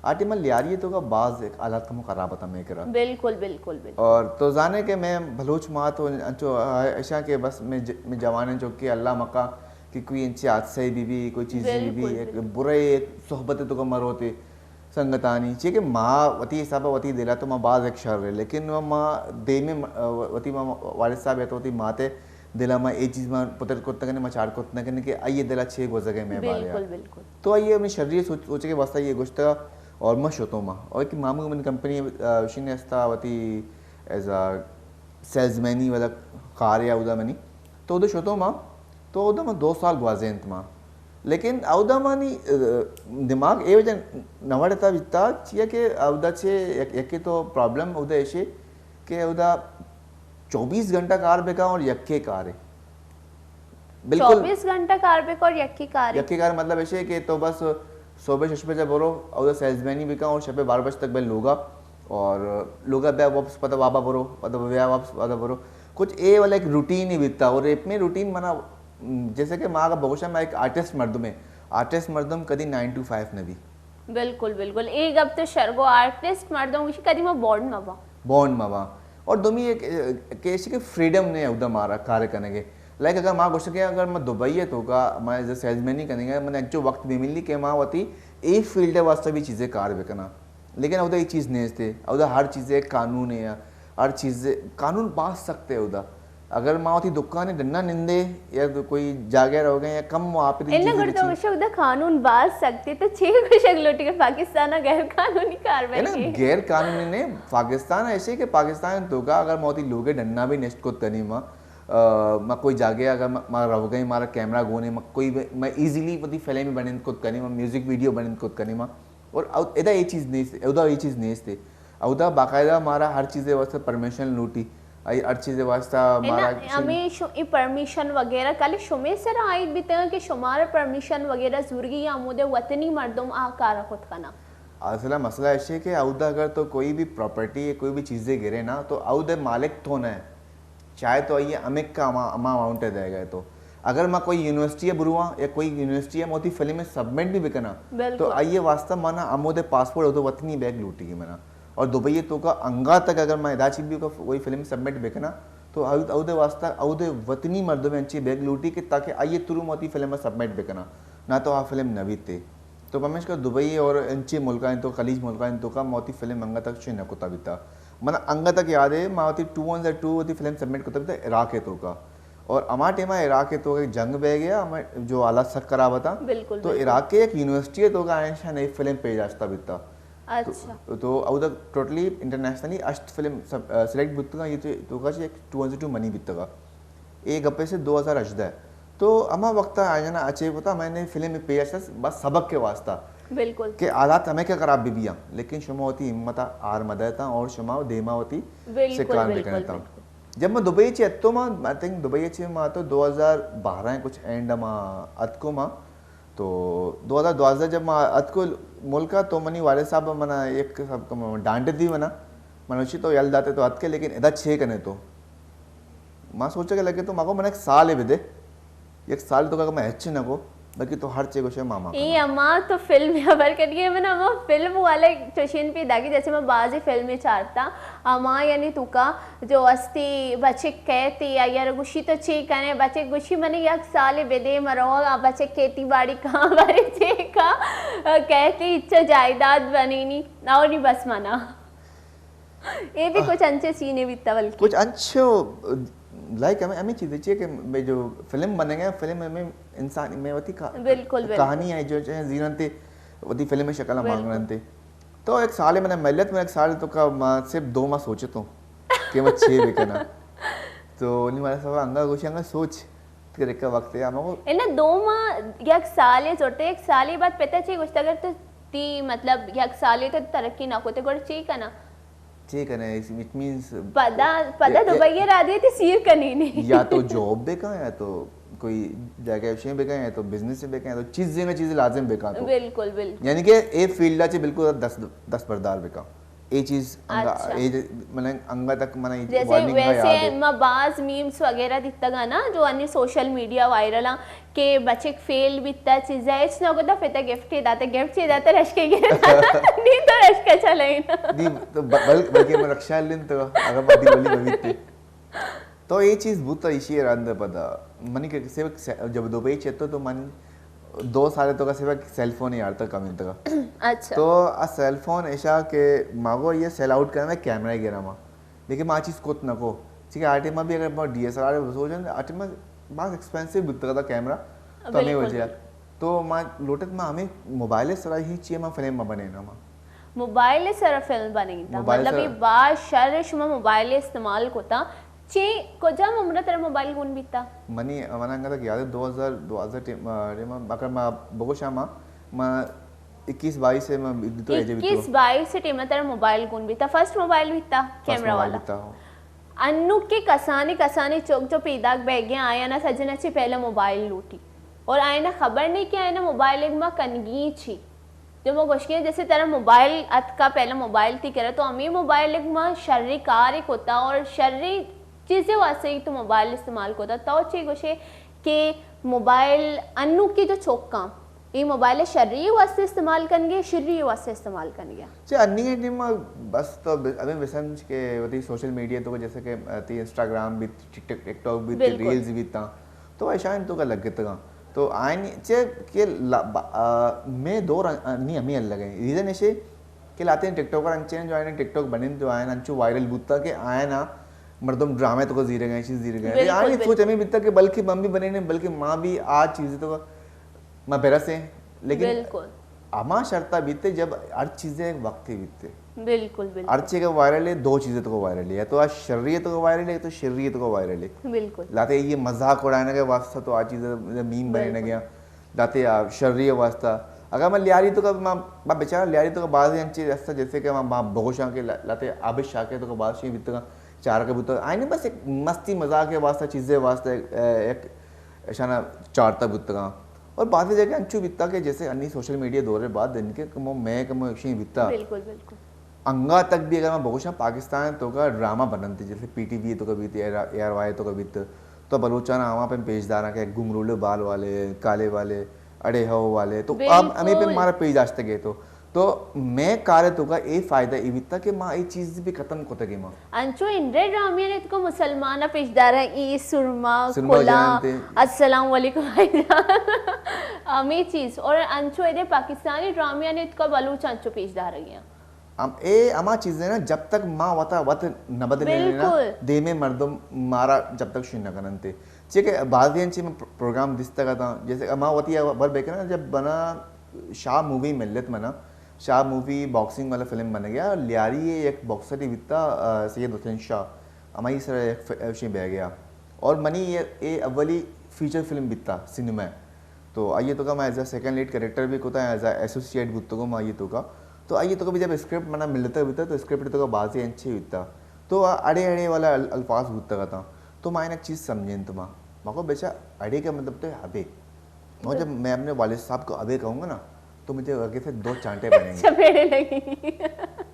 آ ٹائم لیاری تو کا باز ایک حالات کم خراب ہوتا میں کرا۔ بالکل، بالکل، بالکل۔ اور تو زانے کہ میں بلوچ ماں تو انچو ایشاں کہ بس میں ج-، میں جوان ہیں جو کہ اللہ مکا کہ کوئی انچی حادثہ بھی بھی، کوئی چیز بھی بھی، بالکل، ایک بالکل۔ برے ایک صحبت تو کا مروتے سنگتانی، چی کہ ماں وتی حساب وتی دلا تو ماں باز ایک شر ہے، لیکن وہ ماں دے میں م-، وتی ماں والد صاحب ہے تو وتی ماں تے دلا ما اے چیز ما پتر کت نہ کنے، ما چاڑ کت نہ کنے کہ آئی دلا چے گوزگے میں بارے آ۔ بالکل، بالکل۔ تو آئی ہمیں شری سوچ، سوچے کے واسطہ یہ گوشتا اور ما شتو ما۔ اور کہ مامو من کمپنی، آ، شن استا وتی ایز ا سیلزمینی والا کار یا اودا منی۔ تو اودا شتو ما، تو اودا ما دو سال گوازینت ما۔ لیکن اودا منی، آ، دماغ اے وجہ نہ وڑتا بیتا، چیا کہ اودا چے یک، یکی تو پرابلم اودا ایشے کہ اودا چوبیس گھنٹہ کار بکا اور یکے کارے۔ بالکل۔ چوبیس گھنٹہ کار بکا اور یکے کارے۔ یکے کار مطلب ایشے کہ تو بس صبح شش بجے برو، اور سیلزمینی بکا اور شپے بارہ بجے تک بے لوگا، اور لوگا بے واپس پتہ وابا برو، پتہ بے واپس پتہ برو۔ کچھ اے والا ایک روٹین ہی بیتا، اور اے میں روٹین منا، جیسے کہ ما اگر بگوشا، میں ایک آرٹسٹ مردم ہے، آرٹسٹ مردم کدی نائن ٹو فائیو نہ بھی۔ بالکل، بالکل۔ اے گپ تو شرگو آرٹسٹ مردم گوشی کدی ما بورڈ مبا۔ بورڈ مبا۔ اور دومی ایک، اے، کہ ایشی کہ فریڈم نے اودا مارا کار کنگے۔ لائک اگر ما گوشت کہ اگر ما دبئی ہے تو کا، ما ایز اے سیلزمینی کنگے، من ایک جو وقت بھی ملی کہ ما وتی اے فیلڈ واسطہ بھی چیزیں کار بکنا۔ لیکن اودا یہ چیز نہیں تھے۔ اودا ہر چیزیں قانون ہے، ہر چیز قانون بہت سخت ہے اودا۔ اگر ما وتی دکان ڈنا نندے یا تو کوئی جاگہ رو گئے یا کم وہ آپ دی انہ چیزیں گڑ تو بچی۔ وشک دا قانون باز سخت ہے، تو چے وشک لوٹی کہ پاکستان غیر قانونی کار ہے نا، بلکہ۔ غیر قانونی نے، پاکستان ایسے کہ پاکستان تو کا اگر ما وتی لوگے ڈنا بھی نشت کت کنی ما، آ، ما کوئی جاگہ اگر ما، ما رو گئے، مارا کیمرہ گونے، ما کوئی بھی، ما ایزیلی وتی فلم بنند کت کنی ما، میوزک ویڈیو بنند کت کنی ما، اور او-، ادا یہ چیز نہیں، ادا یہ چیز نہیں تھے۔ اودا باقاعدہ مارا ہر چیزے واسطے پرمیشن لوٹی۔ آئی ہر چیزے واسطہ مارا ہمیں پرمیشن وغیرہ کلی شمے سر آئیت بیتگاں کہ شمارا پرمیشن وغیرہ زورگی یا ہمودے وطنی مردم آ کار کت کناں؟ اصلا مسئلہ ایشی ہے کہ اودا اگر تو کوئی بھی پراپرٹی یا کوئی بھی چیزیں گرے نا تو اودے مالک تو نہ ہے، چاہے تو آئیے ہمک کا ہما اماؤنٹ ہے دے گئے تو اگر ما کوئی یونیورسٹی ہے برواں یا کوئی یونیورسٹی ہے موتی فلم سبمٹ بھی بکنا تو آئیے واسطہ مانا ہمودے پاسپورٹ ہو تو وطنی بیگ لوٹی گی منا۔ اور دبئی تو کا انگا تک اگر میں ادا چیز بھی کوئی فلم سبمٹ بکنا تو اودے واسطہ اودے وطنی مردم انچی بیگ لوٹی کہ تاکہ آئیے ترو موتی فلم سبمٹ بکنا، نہ تو آ فلم نہ بیتے۔ تو پمیشکا دبئی اور انچی ملکانی تو خلیج ملکانی تو کا موتی فلم انگا تک شے نہ کتا بیتا۔ من انگا تک یاد ہے ما وتی ٹو ون زیرو ٹو وتی فلم سبمٹ کتا بیتا عراق ہے تو کا۔ اور ہما ٹائم عراق ہے تو کا جنگ بہ گیا، ہما جو حالات سخت خراب تھا۔ تو عراق کے ایک یونیورسٹی ہے تو کا آئین شاہ نئی فلم پیش داشتا بیتا۔ اچھا۔ تو اودا ٹوٹلی انٹرنیشنلی اشت فلم سلیکٹ بوتگاں، یہ تو کا چہ to one zero to money بیتگا۔ اے گپے سے دو ہزار ہژدہ۔ تو ہما وقت آئینا اچے کتا میں نے فلم پیش بس سبق کے واسطہ۔ بالکل۔ کہ حالات ہمیں کیا خراب بھی بیاں، لیکن شما ہوتی ہمت ہار مدتا اور شما دیما ہوتی سکان بکنتا۔ جب میں دبئی چے اتو ما، آئی تھنک دبئی چے ما تو دو ہزار بارہ کچھ اینڈ ما اتکو ما، تو دو ہزار دوازدہ جب ما اتکو ملکا تو منی والد صاحب منا ایک ڈانٹ دی منا، منوشی تو یل داتے تو اتکے لیکن ادا چے کنے تو؟ ما سوچا کہ لگے تو مگو من ایک سال بدے، یک سال تو کا میں ہچ نہ کو، باقی تو ہر چے گوشے ماما اے اما تو فلم خبر کریے من اما فلم والے چوشین پہ داگی جیسے میں بازی فلمیں چارتا اما یعنی تو کا جو استی بچک کہتی یا یار گوشی تو چی کنے بچک گوشی من یک سال بدے مرو بچک کہتی باڑی کہاں بارے چی کا کہتی اچھا جائیداد بنینی اور نہیں بس منا اے بھی کچھ انچے سینے بیتا بلکہ کچھ انچو لائک ہمیں ہمیں چیزیں چیئے کہ میں جو فلم بنے گئے فلم میں انسان میں وتی کا بالکل کہانی ہے جو چاہے زیرن تے وتی فلم شکل مانگن تے۔ تو ایک سال میں نے ملت میں ایک سال تو کا صرف دو ماہ سوچے تو کہ میں چھ بکنا۔ تو نہیں مارا سب انگا گوشی انگا سوچ تیرے کا وقت ہے ہمارا انہیں دو ماہ یک سال ہے سوچتے ایک سال بعد پتہ چی گوشتا اگر تو تی مطلب یک سال ہے تو ترقی نہ کو تے گوڑ چی کنا چی کنے اٹ مینس پدا پدا دبئی را دے تے سیر کنی نہیں یا تو جاب بکا یا تو کوئی جگہ شے بکا یا تو بزنس بکا یا تو چیز نہ چیز لازم بکا تو بالکل بالکل یعنی کہ اے فیلڈ چ بالکل دست دست بردار بکا اے چیز انگا اچھا۔ اے من انگا تک من جیسے ویسے ما باز میمز وغیرہ دیتگا نا جو انی سوشل میڈیا وائرل کہ بچک فیل بیتا چیزا ہچ نہ گوتا پتا گفٹ داتا گفٹ چی داتا رشکے گرے نی تو رشکا چلائینا نی تو بلکہ من رکشا لین تو اگر بدی بلی ببیتے تو یہ چیز بوتا ایشی رند پدا منی کہ سیوک جب دبئی چتو تو من دو سال تو کا سیوک سیل فون یار تک کم انتگا اچھا تو آ سیل فون ایشا کہ ماگو یہ سیل آؤٹ کرنا کیمرہ گرا ما لیکن ما چیز کت نہ کو چیکہ آ ٹائم بھی اگر ڈی ایس ایل آر سوچن آ ٹائم باز ایکسپینسو بیتگ تھا کیمرہ تو ہمیں وجہ تو ما لوٹت ما ہمیں موبائل سرا ہی چیئے ما فلم ما بنے نا ما موبائل سرا فلم بنے تا مطلب یہ باز شر شما موبائل استعمال کوتا چی کجام عمر ترا موبائل گون بیتا منی امانا انگا تک یاد دو ہزار دو ہزار ٹیم اگر ما بگوشا ما ما اکیس بائیس ہے ما تو ایجے بیتو اکیس بائیس ٹیم ترا موبائل گون بیتا فرسٹ موبائل بیتا کیمرہ والا انو کہ کسانی کسانی چوک جو پیداک بیگے آیا نا سجنا چی پہلے موبائل لوٹی اور آئینا خبر نہیں کہ آئینا موبائل ایک ما کنگی چی جو ما گوشگی جیسے ترا موبائل اتکا پہلے موبائل تی کرا تو ہمیں موبائل ایک ما شری کاری کوتا اور شری چیزیں واسطے تو موبائل استعمال کوتا تو چی گوشے کہ موبائل انو کی جو چوکاں اے موبائل شری واسطے استعمال کنگے شری واسطے استعمال کنگے چہ انی ٹیم بس تو ابھی بسنج کہ وتی سوشل میڈیا تو جیسے کہ تی انسٹاگرام بھی ٹک ٹاک بھی ریلز بھی تا تو ایشان تو کا لگتگاں تو آئین چہ کہ میں دور انی ہمیں الگ ہیں ریزن ایشے کہ لاتیں ٹک ٹاکر انچیں جو آئین ٹک ٹاک بنن تو آئین انچو وائرل بوتا کہ آئین مردم ڈرامے تو کو زیرے گئے چیز زیرے گئے آئین سوچ ہمیں بیتا کہ بلکہ من بھی بنے بلکہ ماں بھی آ چیز تو ما برسیں لیکن ہما شرطا بیتے جب ہر چیزیں وقتی بیتے بالکل بالکل ہر چیز کا وائرل ہے دو چیزیں تو کو وائرل ہے یا تو آج شریعت کو وائرل ہے تو شریعت کو وائرل ہے بالکل لاتے یہ مذاق اڑانے کے واسطہ تو آج چیزیں میم بننے گیا لاتے شریعت واسطہ اگر من لیاری تو کا، ما، ما بیچارہ لیاری تو کا بعضی انچی رستہ، جیسے کہ ما، ما بگوشاں کہ ل-، لتے عابد شاکر تو کا بعض شی بیتگا، چارک بیتگا، آئینی بس ایک مستی مذاق کے واسطہ، چیزیں واسطہ، اے، ایک اشانہ چارتا بیتگا۔ اور بعضی جگہ انچو بیتا کہ جیسے انی سوشل میڈیا دور بعد دن کے کمو میں کمو شی بیتا۔ بالکل، بالکل۔ انگا تک بھی اگر میں بگوشاں، پاکستان تو کا ڈرامہ بننتی، جیسے پی ٹی وی تو کا بیت، اے آر وائی تو کا بیت، تو بلوچانا ہما پہ پیش داراں کہ گمرولے بال والے، کالے والے، اڑے ہو والے، تو اب ہمیں پہ بالکل۔ مارا پیش داشتے گئے تو، تو میں کارے تو کا اے فائدہ ای بیتا کہ ما اے چیز بھی ختم کتگے ما۔ انچو انڈے ڈرامیاں نے تو مسلمان پیش داراں، ای سرما، سرما کلا، جانتے۔ السلام علیکم بھائی جان۔ ہمیں چیز، اور انچو ادے پاکستانی ڈرامیاں نے تو بلوچ انچو پیش دارگیاں۔ ہم، اے ہما چیزیں نا، جب تک ما وتا وت نہ بدلیں نا، بالکل۔ دیمے مردم مارا جب تک شن نہ کننتے۔ چیکہ بعضی انچی میں پر-، پروگرام دستگ اتاں، جیسے ما وتی خبر بکناں، جب بنا شاہ مووی ملت منا، شاہ مووی باکسنگ والا فلم بن گیا، لیاری یک باکسر ہی بیتا، آ، سید حسین شاہ، ہمائی سر یک ف-، شی بہ گیا۔ اور منی یہ، اے اولی فیچر فلم بیتا سینما۔ تو آئیے تو کا میں as a second lead character بھی کوتا، ایز اے ایسوسیٹ بوتگو ما آئیے تو کا۔ تو آئیے تو کا بھی جب اسکرپٹ منا ملتا بیتا تو اسکرپٹ تو کا بازی انچے بیتا۔ تو آ اڑے اڑے والا ال-، الفاظ بوتگا تھا۔ تو ما ایک چیز سمجھیں تو ما، ما کو بیچا اڑے کا مطلب تو ہے ابے۔ مگر جب میں اپنے والد صاحب کو ابے کہوں گا نا، تو مجھے آگے سے دو چانٹے پڑیں گے۔ چپیڑے لگیں گی۔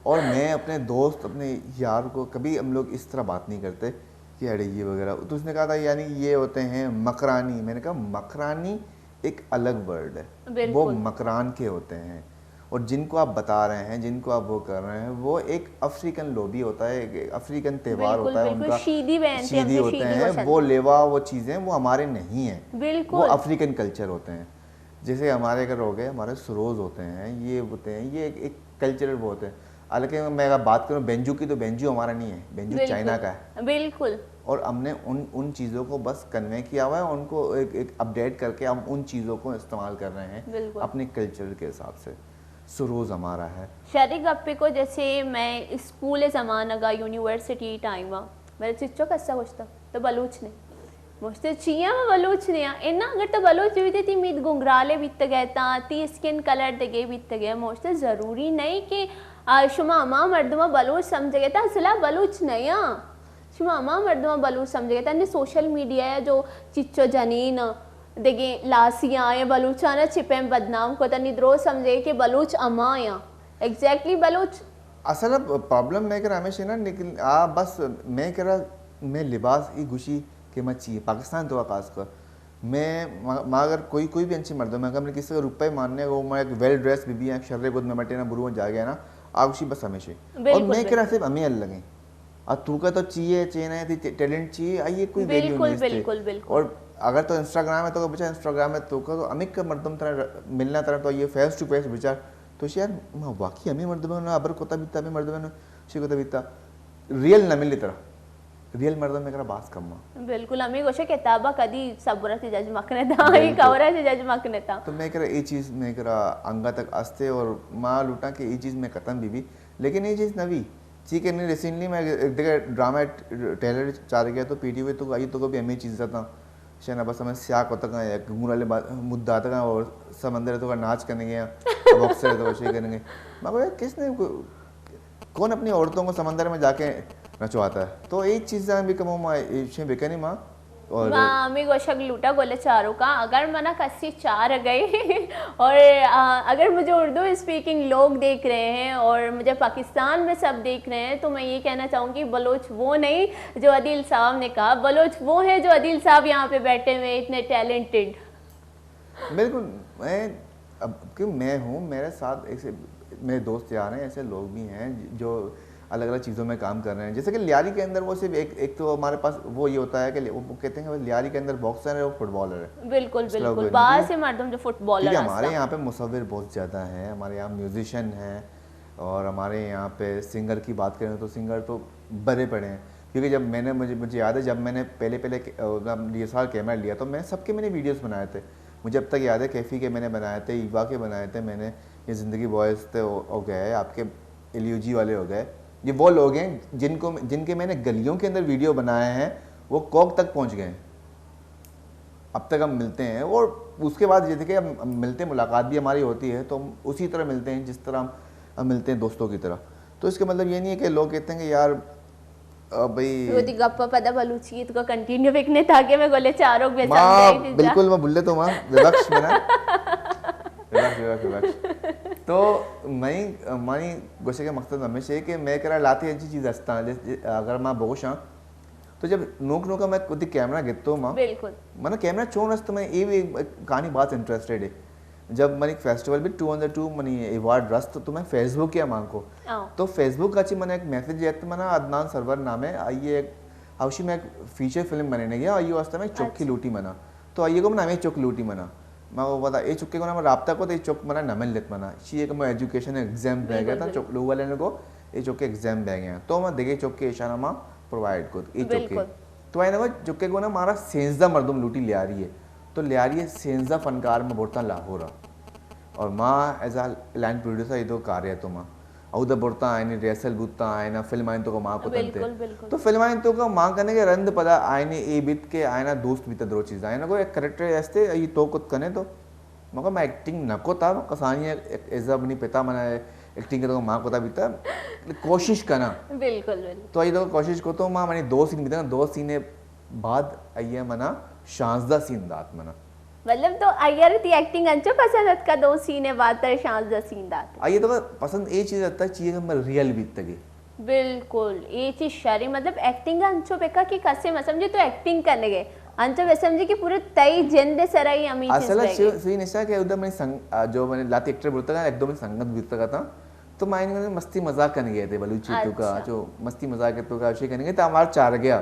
اور میں اپنے دوست، اپنے یار کو کبھی ہم لوگ اس طرح بات نہیں کرتے کہ اڑے یہ وغیرہ۔ تو اس نے کہا تھا، یعنی یہ ہوتے ہیں مکرانی۔ میں نے کہا، مکرانی ایک الگ ورڈ ہے، بالکل۔ وہ مکران کے ہوتے ہیں۔ اور جن کو آپ بتا رہے ہیں، جن کو آپ وہ کر رہے ہیں، وہ ایک افریقن لوبی ہوتا ہے، ایک افریقن تہوار بالکل، ہوتا ہے ان بالکل۔ کا۔ شیدی بہنتے ہیں، شیدی ہم تو ہوتے شیدی ہیں، گوشن۔ وہ لیوا، وہ چیزیں، وہ ہمارے نہیں ہیں۔ بالکل۔ وہ افریقن کلچر ہوتے ہیں۔ جیسے ہمارے اگر ہو گئے، ہمارے سروز ہوتے ہیں، یہ ہوتے ہیں، یہ ایک، ایک کلچرل وہ ہوتے ہیں۔ حالانکہ میں اگر بات کروں بینجو کی، تو بینجو ہمارا نہیں ہے، بینجو بالکل۔ چائنا کا ہے۔ بالکل۔ اور ہم نے ان، ان چیزوں کو بس کنوے کیا ہوا ہے، ان کو ایک، ایک اپڈیٹ کر کے ہم ان چیزوں کو استعمال کر رہے ہیں بالکل۔ اپنے کلچر کے حساب سے۔ سروز ہمارا ہے۔ شری گپے کو جیسے میں اسکول زمانہ گا، یونیورسٹی ٹائم آ، میرے چچو کسا گوشتا، تو بلوچ نے۔ مشتے چیا ما بلوچ نے آ۔ انا اگر تو بلوچ بیتے، تی مید گنگرالے بیتگے تا، تی اسکن کلر دگے بیتگے۔ مشتے ضروری نہیں کہ، آ، شما ہما مردمہ بلوچ سمجھگے تا، اصلا بلوچ نہیں آ۔ شما ہما مردماں بلوچ سمجھگے تا، نی سوشل میڈیا یا جو چچو جنین دگے لاسیاں یا بلوچانا چپیں بدنام کو تا، نی درو سمجھے کہ بلوچ ہما یا ایگزیکٹلی بلوچ۔ اصل پرابلم میں کرا ہمیشہ نا، لیکن آ بس میں کرا میں لباس ای گوشی کہ میں چی پاکستان تو خاص کر میں، ما، ما اگر کوئی، کوئی بھی انچی مردم ہے، اگر میں کسی کا روپے ماننے کو، میں ایک ویل ڈریس بھی، بھی ہے، شرے گود میں مٹے نا، برو جا گیا نا، آ گوشی بس ہمیشہ۔ اور بالکل، میں کرا بالکل۔ صرف ہمیں الگ ہیں۔ اور تو کا تو چیئے، چین ہے، تی ٹیلنٹ چیئے، آئیے کوئی ویلیو بالکل، نہیں اس سے۔ بالکل، بالکل۔ اور اگر تو انسٹاگرام ہے تو بچا انسٹاگرام ہے تو کا تو ہمیں کا مردم ترا ملنا ترا تو یہ فیس ٹو فیس بچار تو یار ما واقعی ہمیں مردم ہے نا، ابر کوتا بیتا ہمیں مردم ہے نا، شی کوتا بیتا۔ ریئل نہ ملی ترا۔ ریئل مردم میں کرا باز کم آ۔ بالکل، ہمیں گوشے کتابا کدی صبر سے جج مکنے تا، ہی بالکل۔ کورا سے جج مکنے تا۔ تو میں کرا اے چیز میں کرا انگا تک استے اور ما لوٹاں کہ اے چیز میں ختم بھی بھی، لیکن اے چیز نہ بھی۔ ٹھیک ہے، نہیں، ریسنٹلی میں ایک جگہ ڈرامہ ٹریلر چار گیا تو پی ٹی وی تو آئی تو کو بھی ہمیں چیز تھا۔ شنا بس ہمیں سیاہ کو تک ہے، گنگور والے با-، مدعا تک ہے اور سمندر تو کا ناچ کرنے گیا، باکسر تو شے کرنے گئے۔ میں کہا، یار، کس نے کو-، کون اپنی عورتوں کو سمندر میں جا کے نچواتا ہے؟ تو یہ چیزیں بھی کم ما ایشیں بکنی ما۔ اور ما ہمیں گوشگ لوٹا گولے چارو کا، اگر منا کسی چار گئے اور، آ، اگر مجھے اردو اسپیکنگ لوگ دیکھ رہے ہیں اور مجھے پاکستان میں سب دیکھ رہے ہیں، تو میں یہ کہنا چاہوں گی، بلوچ وہ نہیں جو عدیل صاحب نے کہا، بلوچ وہ ہے جو عدیل صاحب یہاں پہ بیٹھے ہوئے ہیں، اتنے ٹیلنٹڈ۔ بالکل، میں، اب کہ میں ہوں، میرے ساتھ ایسے میرے دوست یار ہیں، ایسے لوگ بھی ہیں جو الگ الگ چیزوں میں کام کر رہے ہیں۔ جیسے کہ لیاری کے اندر وہ صرف ایک، ایک تو ہمارے پاس وہ یہ ہوتا ہے کہ وہ کہتے ہیں کہ لیاری کے اندر باکسر ہے اور فٹ بالر ہے، بالکل، اس طرح بالکل۔ کوئی نہیں۔ باہر سے مردم جو فٹ بالر ٹھیک ہے، ہمارے یہاں پہ مصور بہت زیادہ ہیں، ہمارے یہاں میوزیشن ہیں، اور ہمارے یہاں پہ سنگر کی بات کریں تو سنگر تو بھرے پڑے ہیں، کیونکہ جب میں نے، مجھے، مجھے یاد ہے جب میں نے پہلے، پہلے، آ، ڈی ایس آر کیمرہ لیا تو میں سب کے، میں نے ویڈیوز بنائے تھے۔ مجھے اب تک یاد ہے کیفی کے میں نے بنائے تھے، ایوا کے بنائے تھے میں نے، یہ زندگی بوائز تھے ہو، ہو گئے، آپ کے ایل یو جی والے ہو گئے، یہ وہ لوگ ہیں جن کو، جن کے میں نے گلیوں کے اندر ویڈیو بنائے ہیں، وہ کوک تک پہنچ گئے ہیں۔ اب تک ہم ملتے ہیں، اور اس کے بعد یہ تھے کہ ہم ملتے ہیں، ملاقات بھی ہماری ہوتی ہے، تو ہم اسی طرح ملتے ہیں جس طرح ہم ملتے ہیں دوستوں کی طرح۔ تو اس کا مطلب یہ نہیں ہے کہ لوگ کہتے ہیں کہ یار، آ، بھئی، وتی گپ ءَ پدا بلوچی ءَ تو کنٹینیو بکنے تاکہ میں گلے چاروک بہ ما سمجھائی تھی جا۔ بالکل، ما بھلے تو ما ببخش منا۔ ببخش، ببخش، ببخش۔ تو میں، منی گوشے کے مقصد ہمیش ہے کہ میں کرا لاتے انچی چیز ہستاں، جس، اگر ما بگوشاں، تو جب نوک نوکا میں وتی کیمرہ گتو ما، بالکل۔ منا کیمرہ چون است، میں اے بھی کہانی بہت انٹرسٹڈ ہے۔ جب منی فیسٹیول بھی ٹو ہزار ٹو منی ایوارڈ رست تو میں فیس بک یا مانکو۔ آؤ۔ تو فیس بک ءَ چی من ایک میسج ایت منا عدنان سرور نام ہے، آئیے ایک، اوشی میں ایک فیچر فلم بننے گیا، آئیے واسطے میں چکی اچھا۔ لوٹی منا۔ تو آئیے کو منا ہمیں چک لوٹی منا۔ ما وہ پتا، اے چکے کو نا میں رابطہ کو تو اے چک منا نہ ملت منا۔ شی ایک میں ایجوکیشن ایگزام بہ گیا بالکل، تھا، بالکل۔ چک لوگ والے نے کو، اے چکے ایگزام بہ گیا۔ تو میں دیگے چکے اشارہ ما پرووائیڈ کو، اے چکے۔ بالکل۔ تو آئیے نا چکے کو نا مارا سینزدہ مردم لوٹی لیاری ہے۔ تو لیاری ہے سینزدہ فنکار میں بورتا لاہور۔ اور ما ایز اے لائن پروڈیوسر ادو کار ءَ تو ما اودا برتا آئینی ریہرسل بوتا، آئینا فلم آئین تو کو ما کتنتے۔ بالکل، بالکل۔ تو فلم آئین تو کو ما کنے کے رند پدا آئینی اے بیت کہ آئینا دوست بیتا درو چیز۔ آئینا کو ایک کریکٹر ہستے، ای تو کت کنے تو۔ مگا میں ایکٹنگ نہ کوتا، کسانی ایک عزت منی پتا منا ایکٹنگ تو ما کوتا بیتا، کوشش کنا۔ بالکل، بالکل۔ تو ای تو کوشش کو تو ما منی دو سین بیتا، دو سین بعد آئیے منا شانزدہ سین دات منا۔ مطلب تو آئی ءَ را تئی ایکٹنگ انچو پسند اتکا، دو سین ءَ بعد ترا شانزدہ سین دات؟ آئی ءَ تو پسند اے چیز اتکا، چیز کہ من ریئل بیتگے۔ بالکل، اے چیز شریں، مطلب ایکٹنگ انچو بکا کہ کسے مہ سمجھے تو ایکٹنگ کنگے، انچو بہ سمجھے کہ پورے تئی جند ءِ سرا ہی ہمیں چیز اصل بہ گئے۔ سین ایسا کہ ادھر میں سنگ-، آ، جو میں نے لاتی ایکٹر بولتا تھا، ایک دو میں سنگت بیتگا تھا، تو میں ان میں مستی مذاق کرنے گئے تھے بلوچی تو کا، اچھا۔ جو مستی مذاق تو کا، اشی کرنے گئے تو ہمارا چار گیا،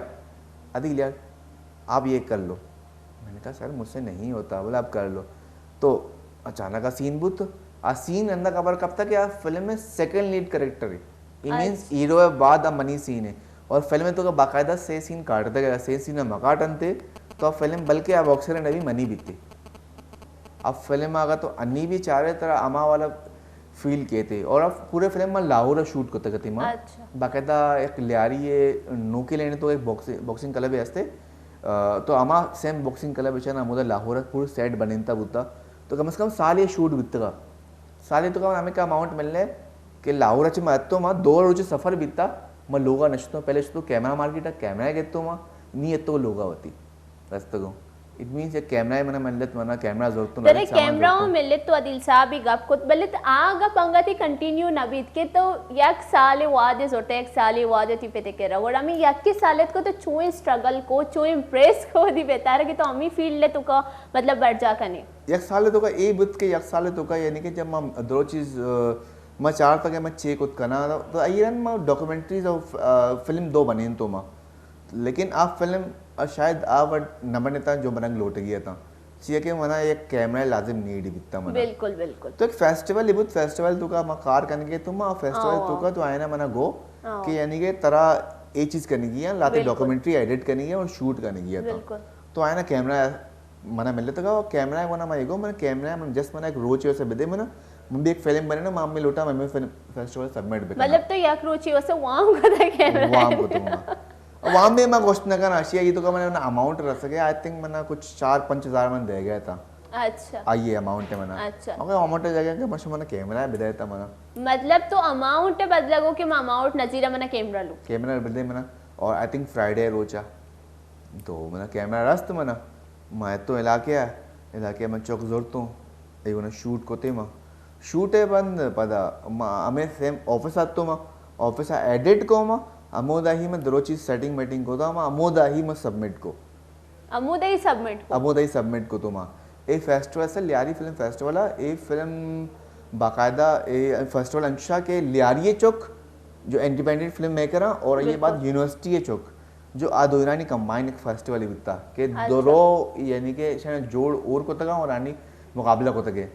ادھی لیا، آپ یہ کر لو۔ میں نے کہا، "سر، مجھ سے نہیں ہوتا۔" بولا، "آپ کر لو۔" تو اچانک آ سین بوت، آ سین اندر خبر کپتا کہ آ فلم میں سیکنڈ لیڈ کریکٹر ہے۔ یہ مینز اچھا۔ ہیرو ہے، بعد آ منی سین ہے۔ اور فلم میں تو کا باقاعدہ سے سین کاٹ دے گا، سے سین میں کاٹ انتے، تو آ فلم بلکہ آ باکسر نے بھی منی بیتے۔ آ فلم آگا تو انی بھی چارے طرح اما والا فیل کیتے۔ اور آ پورے فلم میں لاہور شوٹ کرتے کرتے ماں۔ اچھا۔ باقاعدہ ایک لیاری ہے، نوکی لینے تو ایک باکسنگ، باکسنگ کلب ہے ہستے۔ آ، تو ہما سیم باکسنگ کلب اچھا نا، ہمودا لاہور پورا سیٹ بنینتا بوتا۔ تو کم از کم سال یہ شوٹ بیتگا۔ سال تو کم ہمیں کا اماؤنٹ ملنے کہ لاہور اچھے میں تو ما دو روچ سفر بیتا، ما لوگا نشتو، پہلے شتو کیمرہ مارکیٹ، کیمرہ گیتو ما، نی اتو لوگا ہوتی۔ رستگو۔ اٹ مینز یک کیمرہ منا ملت، منا کیمرہ زورتو، ترے کیمرہ ملت۔ ملت تو عادل صاحب ہی گپ کت، بلے تو آ گپ انگا تی کنٹینیو نہ بیت کہ تو یک سال واد زورتے، یک سال واد تی پتے کرا۔ اور ہمیں یک سالت کو تو چوئیں اسٹرگل کو، چوئیں امپریس کو دی بہتر کہ تو ہمیں فیلڈ تو کا مطلب بڑھ جا کنے۔ یک سال تو کا اے بت کہ یک سال تو کا یعنی کہ جب ما درو چیز، آ، ما چار تک ما چیک کت کنا تو ایرن ما ڈاکومنٹریز اور، آ، فلم دو بنین تو ما۔ لیکن آ فلم شاید آ وڑ نہ بنتا جو منگ لوٹگی اتاں، چیا کہ منا یک کیمرہ لازم نیڈ بیتا منا۔ بالکل، بالکل۔ تو ایک فیسٹیول ہی بوت، فیسٹیول تو کا ما کار کنگے تو ما فیسٹیول تو کا تو آئینا منا گو کہ یعنی کہ ترا اے چیز کنگی ہے، لاتے ڈاکومنٹری ایڈٹ کنگی ہے اور شوٹ کنگی ہے تو۔ بالکل۔ تو آئینا کیمرہ منا ملتگا، کیمرہ کو نا ما ایگو، من کیمرہ من جسٹ منا ایک روچے اسے بدے منا، من بھی ایک فلم بنے نا، ما ہمیں لوٹا، میں فلم فیسٹیول سبمٹ بکنا۔ مطلب تو یک روچے واسے وام کو تھا کیمرہ؟ وام کو تو ما۔ وام میں ما گوشت نہ کرنا، اشیا یہ تو کا منا اماؤنٹ رس گیا، آئی تھنک منا کچھ چار پنچ ہزار من دے گیا تھا۔ اچھا۔ آئیے اماؤنٹ ہے منا۔ اچھا۔ مگر اماؤنٹ جگہ کہ مش منا کیمرہ بدے تھا منا۔ مطلب تو اماؤنٹ بدلا گو کہ ما اماؤنٹ نزیرا منا کیمرہ لو۔ کیمرہ بدے منا، اور آئی تھنک فرائیڈے روچا۔ تو منا کیمرہ رست منا، ما تو علاقے آ، علاقے من چوک زورتوں، ایگونا شوٹ کوتے ما۔ شوٹ ہے بند پدا ما ہمیں سیم آفس آتو ما، آفس آ ایڈٹ کو ما، ہمودا ہی من دروچی سیٹنگ میٹنگ کو تا ما، ہمودا ہی من سبمٹ کو۔ ہمودا ہی سبمٹ کو؟ ہمودا ہی سبمٹ کو تو ما۔ اے فیسٹیول سے لیاری فلم فیسٹیول ہے، اے فلم باقاعدہ اے فیسٹیول انچشا کہ لیاری چوک جو انڈیپینڈنٹ فلم میکر ہیں اور یہ بات یونیورسٹی چوک جو آ دوئینانی کمبائن ایک فیسٹیول ہی بیتا کہ درو یعنی کہ شاید جوڑ اور کتگا اور آنی مقابلہ کتگے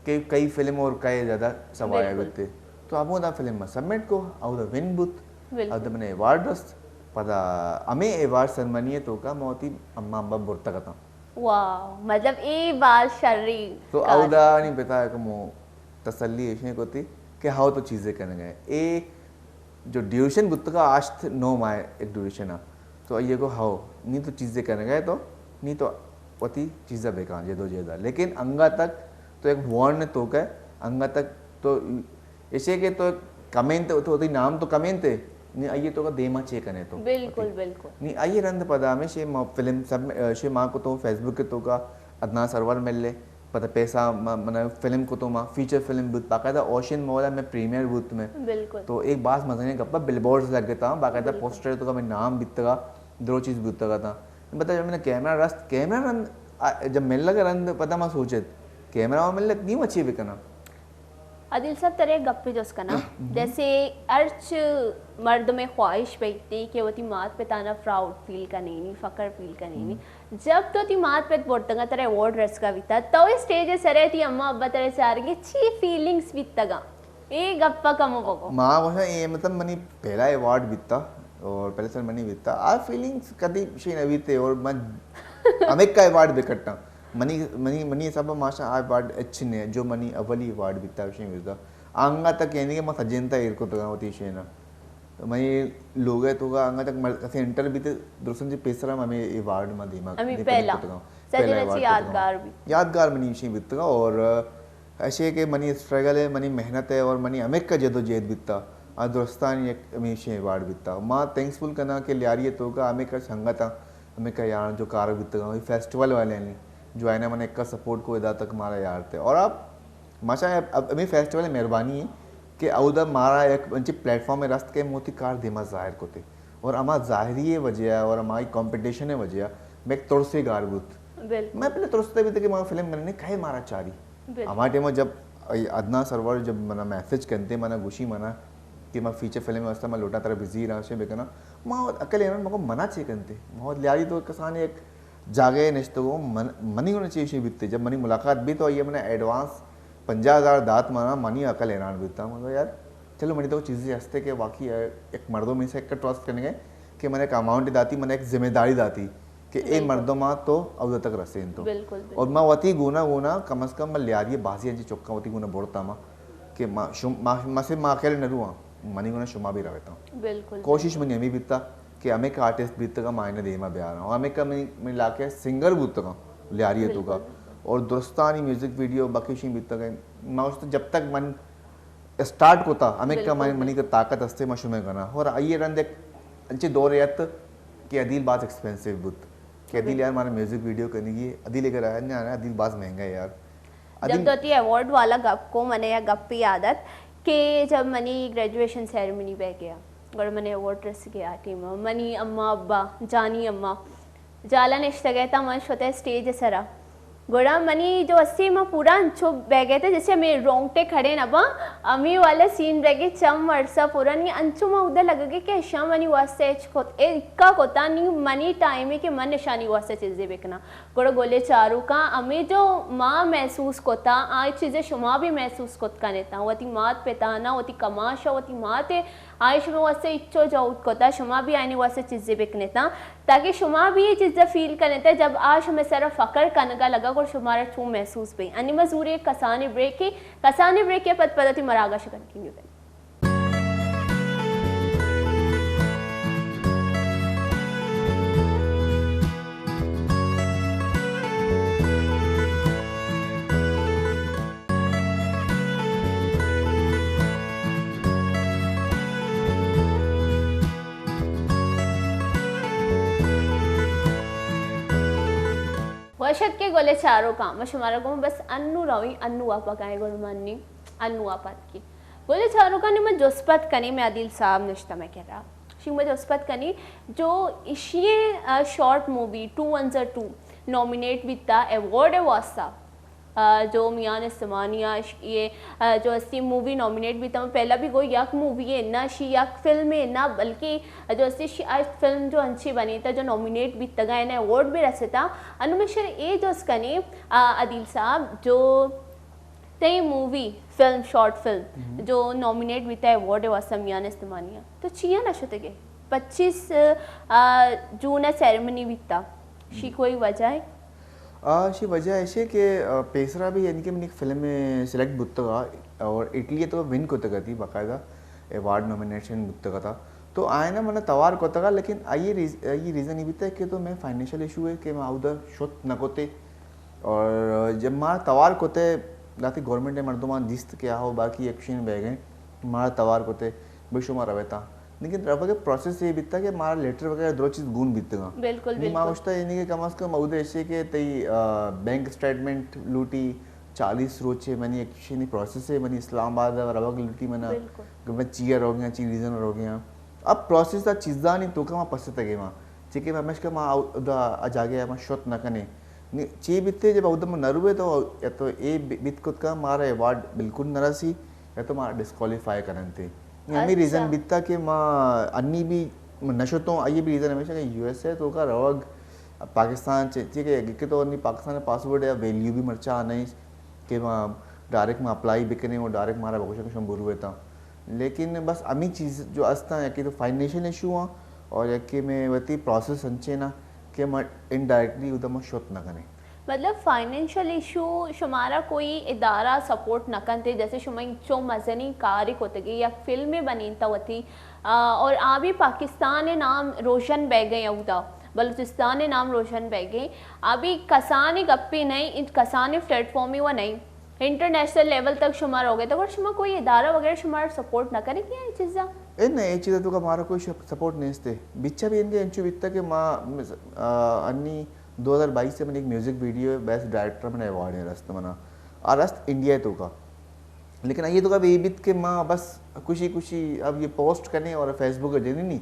کہ کئی فلم اور کئی زیادہ سوایا بیتے۔ تو ہمودا فلم ما سبمٹ کو، اودا ون بوت، اودا منا ایوارڈ رست۔ پدا ہمیں ایوارڈ سرمنی تو کا موتی اما امبا برتگتاں۔ واو، مطلب اے باز شری تو کار۔ اودا نی پتا کمو تسلی ایشیں کوتی کہ ہاو تو چیزے کنگے۔ اے جو ڈیوریشن بوتگا آشت نو ماہ ایک ڈیوریشن آ۔ تو آئیے کو ہاو، نی تو چیزے کنگے تو، نی تو وتی چیزا بکاں، جدوجہدا۔ لیکن انگا تک تو ایک وارن توکا، انگا تک تو ایشے کہ تو کمنت، تو وتی نام تو کمنت، نی آئیے توکا دیما چے کنے تو؟ بالکل، بالکل۔ نی آئیے رند پدا ہمیں شے ما فلم سب، شے ما کو تو فیس بک توکا عدنان سرور ملے، پدا پیسہ ما، من فلم کو تو ما فیچر فلم بوت، باقاعدہ اوشین مال میں پریمیئر بوت میں۔ بالکل۔ تو ایک باز مزنیں گپا، بل بورڈز لگتا، باقاعدہ بالکل۔ پوسٹر توکا میں نام بیتگا، درو چیز بیتگا تا۔ مطلب، جب میں نے کیمرہ رست، کیمرہ رند، آ، جب مل لگا رند، پتہ ما سوچت، کیمرہ ما مل لگ، نی مچی بکنا۔ عادل صاحب، ترے گپے جست کنا۔ جیسے ہرچ مردمے خواہش بیتی کہ وتی مات پتانا پراؤڈ فیل کنینی، فخر فیل کنینی۔ جب تو تی مات پت برتگا، ترے ایوارڈ رسگا بیتا، تو اسٹیج سرے تی اما ابا ترے چارگی، چی فیلنگز بیتگا؟ اے گپا کمو بگو۔ ما گوشاں، اے مطلب منی پہلا ایوارڈ بیتا اور پہلے سر منی بیتا۔ آ فیلنگز کدی شی نہ بیتے اور من ہمیکا ایوارڈ بکٹاں۔ منی، منی، منی حساب ماشا آ ایوارڈ اچھے نے، جو منی اولی ایوارڈ بیتا شی بیتا۔ آنگا تک یعنی کہ ما سجنتا ایر کو تگا ہوتی شینا۔ تو منی لوگ ہے تو آنگا تک مر-، کسی انٹر بیتے درستن جی پیسرا ہمیں ایوارڈ ما دیما ہمیں دے پہلا۔ پہلا ایوارڈ بیتا۔ یادگار بھی۔ یادگار منی شی بیتا اور ایشے کہ منی اسٹرگل ہے، منی محنت ہے اور منی ہمیکا جدوجہد بیتا، آ درستانی یک ہمیشہ ایوارڈ بیتا۔ ما تھینکس فل کناں کہ لیاری توکا ہمیکا سنگتاں، ہمیکا یار جو کار بیتگاں، وہی فیسٹیول والے نے جو آئینا من ایکا سپورٹ کو ادا تک مارا یار تے۔ اور آپ ماشاءاللہ اب ہمیں فیسٹیول مہربانی ہے کہ اودا مارا یک انچی پلیٹ فارم رست کہ موتی کار دیما ظاہر کوتے۔ اور ہما ظاہری وجہ اور ہماری کمپٹیشن وجہ میں ایک ترسے گار بوت۔ بالکل۔ میں پہلے ترستا بیتا کہ مارا فلم کرنے کہے مارا چاری۔ بالکل۔ ہما ٹائم جب عدنان سرور جب منا میسج کنتے، منا گوشی منا کہ ما فیچر فلم واسطہ ما لوٹا ترا بزی رہا شے بکنا، ما عقل ایران مکو منا چے کنتے؟ ما لیاری تو کسان ایک جاگے نشتگو، من، منی ہونا چے شے بیتے۔ جب منی ملاقات بھی تو یہ منا ایڈوانس پنجاہ ہزار دات منا، منی عقل ایران بیتا۔ مطلب یار، چلو منی تو چیزیں ہستے کہ واقعی ایک مردم سے ایک ٹرسٹ کرنے گئے کہ من ایک اماؤنٹ داتی، من ایک ذمہ داری داتی۔ کہ اے بالکل۔ مردم آ تو اودا تک رسین تو۔ بالکل، بالکل۔ اور ما وتی گونا گونا کم از کم ما لیاری بازی انچی چکا وتی گونا بڑتا ما کہ ما شم-، ما، ما سے ما اکیلے نہ رواں، منی گونا شما بھی رویتا۔ بالکل، کوشش بالکل۔ منی ہمیں بیتا کہ ہمیں کا آرٹسٹ بیتگا ما انہیں دیما بیارا۔ اور ہمیں کا منی، منی علاقے سنگر بوتگا لیاری تو کا۔ بالکل۔ اور درستانی میوزک ویڈیو باقی شین بیتگا۔ ما اس جب تک من اسٹارٹ کوتا، ہمیں کا بالکل، منی، منی بالکل۔ کا طاقت ہستے ما شمے کنا۔ اور آئیے رند ایک انچے دور یت کہ عدیل باز ایکسپینسو بوت۔ کہ عدیل یار، مارا میوزک ویڈیو کنگی ہے۔ عدیل اگر آیا نہ آیا، عدیل باز مہنگا ہے یار۔ جب عدیل تو تی ایوارڈ والا گپ کو، منے یا گپ یاد ات کہ جب منی گریجویشن سیریمنی بہ گیا، گڑا منے ایوارڈ رس گیا ٹیم، منی اما ابا، جانی اما، جالا نشتگے تا من شتے اسٹیج سرا۔ گڑا منی جو اسے ما پورا انچو بہ گئے تھے، جیسے ہمیں رونگٹے کھڑے نہ باں، ہمیں والا سین رہ گئے، چم ورسا پورا نہیں، انچو ما ادھر لگا گئے کہ اشاں منی واسطے اچ کت-، اے اکا کتا نہیں، منی ٹائم ہے کہ من اشانی واسطے چیزیں بکنا۔ گڑا گلے چاروکاں ہمیں جو ما محسوس کتا، آ چیزیں شما بھی محسوس کت کنے تا، وتی مات پتانا، وتی کماشا، وتی مات آئی شمئے واسطہ ہچو جہد کتا، شما بھی آئینے واسطہ چیزے بکنتاں، تاکہ شما بھی یہ چیزا فیل کنتہ، جب آ شمئے سرا فخر کنگا لگا، گڑا شمارا چون محسوس بی۔ انی ما زوری کسانیں بریکے، کسانیں بریکے پد پدا تی مراگش کنٹینیو کنیں۔ وش اتکے گلے چاروکاں، ما شمارا گوں بس انو رویں، انو واپا کائیں گل منی، انو واپا اتکی۔ گلے چاروکاں نے ما جسپت کنی، میں عدیل صاحب نشتہ میں کرا۔ شی ما جسپت کنی جو اشی، آ، short movie two one zero two nominate بیتا ایوارڈ واسطہ۔ آ، جو میان استمانی آ، اش-، یہ، آ، جو استی مووی نامینیٹ بیتا، من پہلا بھی گو یک مووی ہے نا، شی یک فلم ہے نا، بلکہ جو استی شی آ فلم جو انچی بنی تا، جو نامینیٹ بیتگا، انہیں ایوارڈ بھی رسیتا۔ انو میں شر اے جست کنی، آ، عدیل صاحب، جو تئی مووی، فلم، شارٹ فلم، جو نامینیٹ بیتا ایوارڈ واسطہ میان استمانی آ، تو چیا نہ شتگے؟ پچیس، آ، جون سیریمنی بیتا، شی کوئی وجہ ہے؟ آ، شی وجہ ایشی کہ، آ، پیسرا بھی یعنی کہ منی ایک فلم سلیکٹ بوتگا اور اٹلی تو ون کتگا تھی باقاعدہ، ایوارڈ نامینیشن بوتگا تھا۔ تو آئینا من توار کتگا، لیکن آئی ریز-، آئی ریزن ای بیتا کہ تو میں فائنینشل ایشو ہے کہ ما اودا شت نہ کتے۔ اور جب ما توار کتے، داتی گورنمنٹ مردمان دیست کہ آہو باقی ایکشن بہ گئے، ما توار کتے، بے شما رویتا۔ لیکن روگ پروسیس یہ بیتا کہ مارا لیٹر وغیرہ درو چیز گون بیتگا۔ بالکل، نی ما بالکل۔ گوشتا یعنی کہ کم از کم اودا ایشے کہ تئی، آ، بینک اسٹیٹمنٹ لوٹی، چالیس روچے منی ایکشن پروسیس ہے، منی اسلام آباد روگ لوٹی منا۔ بالکل۔ کہ من چیا روگیاں، چی ریزن روگیاں۔ اب پروسیس آ چیزانی توکا ما پستگے ما۔ چی کہ ہمیشکا ما او-، دا آ جاگہ ما شت نہ کنے۔ نی-، چی بیتے جب اودا ما نہ روے تو، یا تو اے بی-، بیت کت کا مارا ایوارڈ بالکل نہ رسی، یا تو مارا ڈسکوالیفائی کرنتے۔ نی ہمیں اچھا۔ ریزن بیتا کہ ما انی بھی نہ شتوں، آئی بھی ریزن ہمیشہ کہ یو ایس اے توکا روگ پاکستان چے، چی کہ، کہ تو نی پاکستان پاسپورٹ یا ویلیو بھی مرچا نہیں۔ کہ ما ڈائریکٹ ما اپلائی بکنیں اور ڈائریکٹ مارا بگوشاں کہ شما بروے تا۔ لیکن بس ہمیں چیز جو استاں، یکی تو فائنینشل ایشو آں اور یکی میں وتی پروسیس انچے نا کہ ما انڈائریکٹلی ادا ما شت نہ کنیں۔ مطلب فائنینشل ایشو شمارا کوئی ادارہ سپورٹ نہ کنتے، جیسے شما چو مزنی کاری کتگی یا فلمیں بنینتا وتی، آ، اور آ بھی پاکستان نام روشن بہ گئے اودا، بلوچستان نام روشن بہ گئے، آ بھی کسانی گپی نہیں، انت کسانی پلیٹ فارمی و نہیں۔ انٹرنیشنل لیول تک شما روگے تو گڑا شما کوئی ادارہ وغیرہ شما سپورٹ نہ کرے کیا یہ چیزا؟ اے نہ، یہ چیزا تو کا ہمارا کوئی شپ-، سپورٹ نہیں استے۔ بچا بھی ان کے انچو بیتا کہ ما، آ، انی دو ہزار بائیس سے من ایک میوزک ویڈیو ہے، بیسٹ ڈائریکٹر من ایوارڈ ہے رست منا۔ آ رست انڈیا تو کا۔ لیکن آئی تو کا بھی بیت کہ ما بس خوشی خوشی اب یہ پوسٹ کرنے اور فیس بک جنی نہیں۔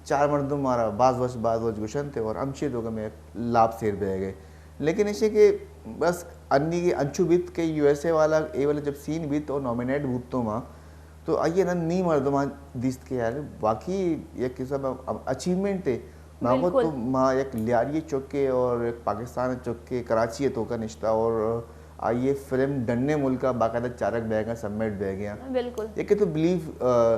چار مردم مارا باز وش، باز وش گوشنت اور ہمشی تو کا میں لاپ سیر بہ گئے۔ لیکن ایشے کہ بس انی کے انچو بیت کہ یو ایس اے والا، اے والا جب سین بیت اور نامینیٹ بوت تو ما، تو آئیے نا نی مردمان دیست کہ یار واقعی یک قسم اچیومنٹ ہے۔ ما کو بالکل۔ تو ما یک لیاری چکے اور یک پاکستان چکے کراچی توکا نشتا اور آئیے فلم ڈنے ملکا باقاعدہ چارک بہ گیا، سبمٹ بہ گیا۔ بالکل۔ یک تو بلیو، آ،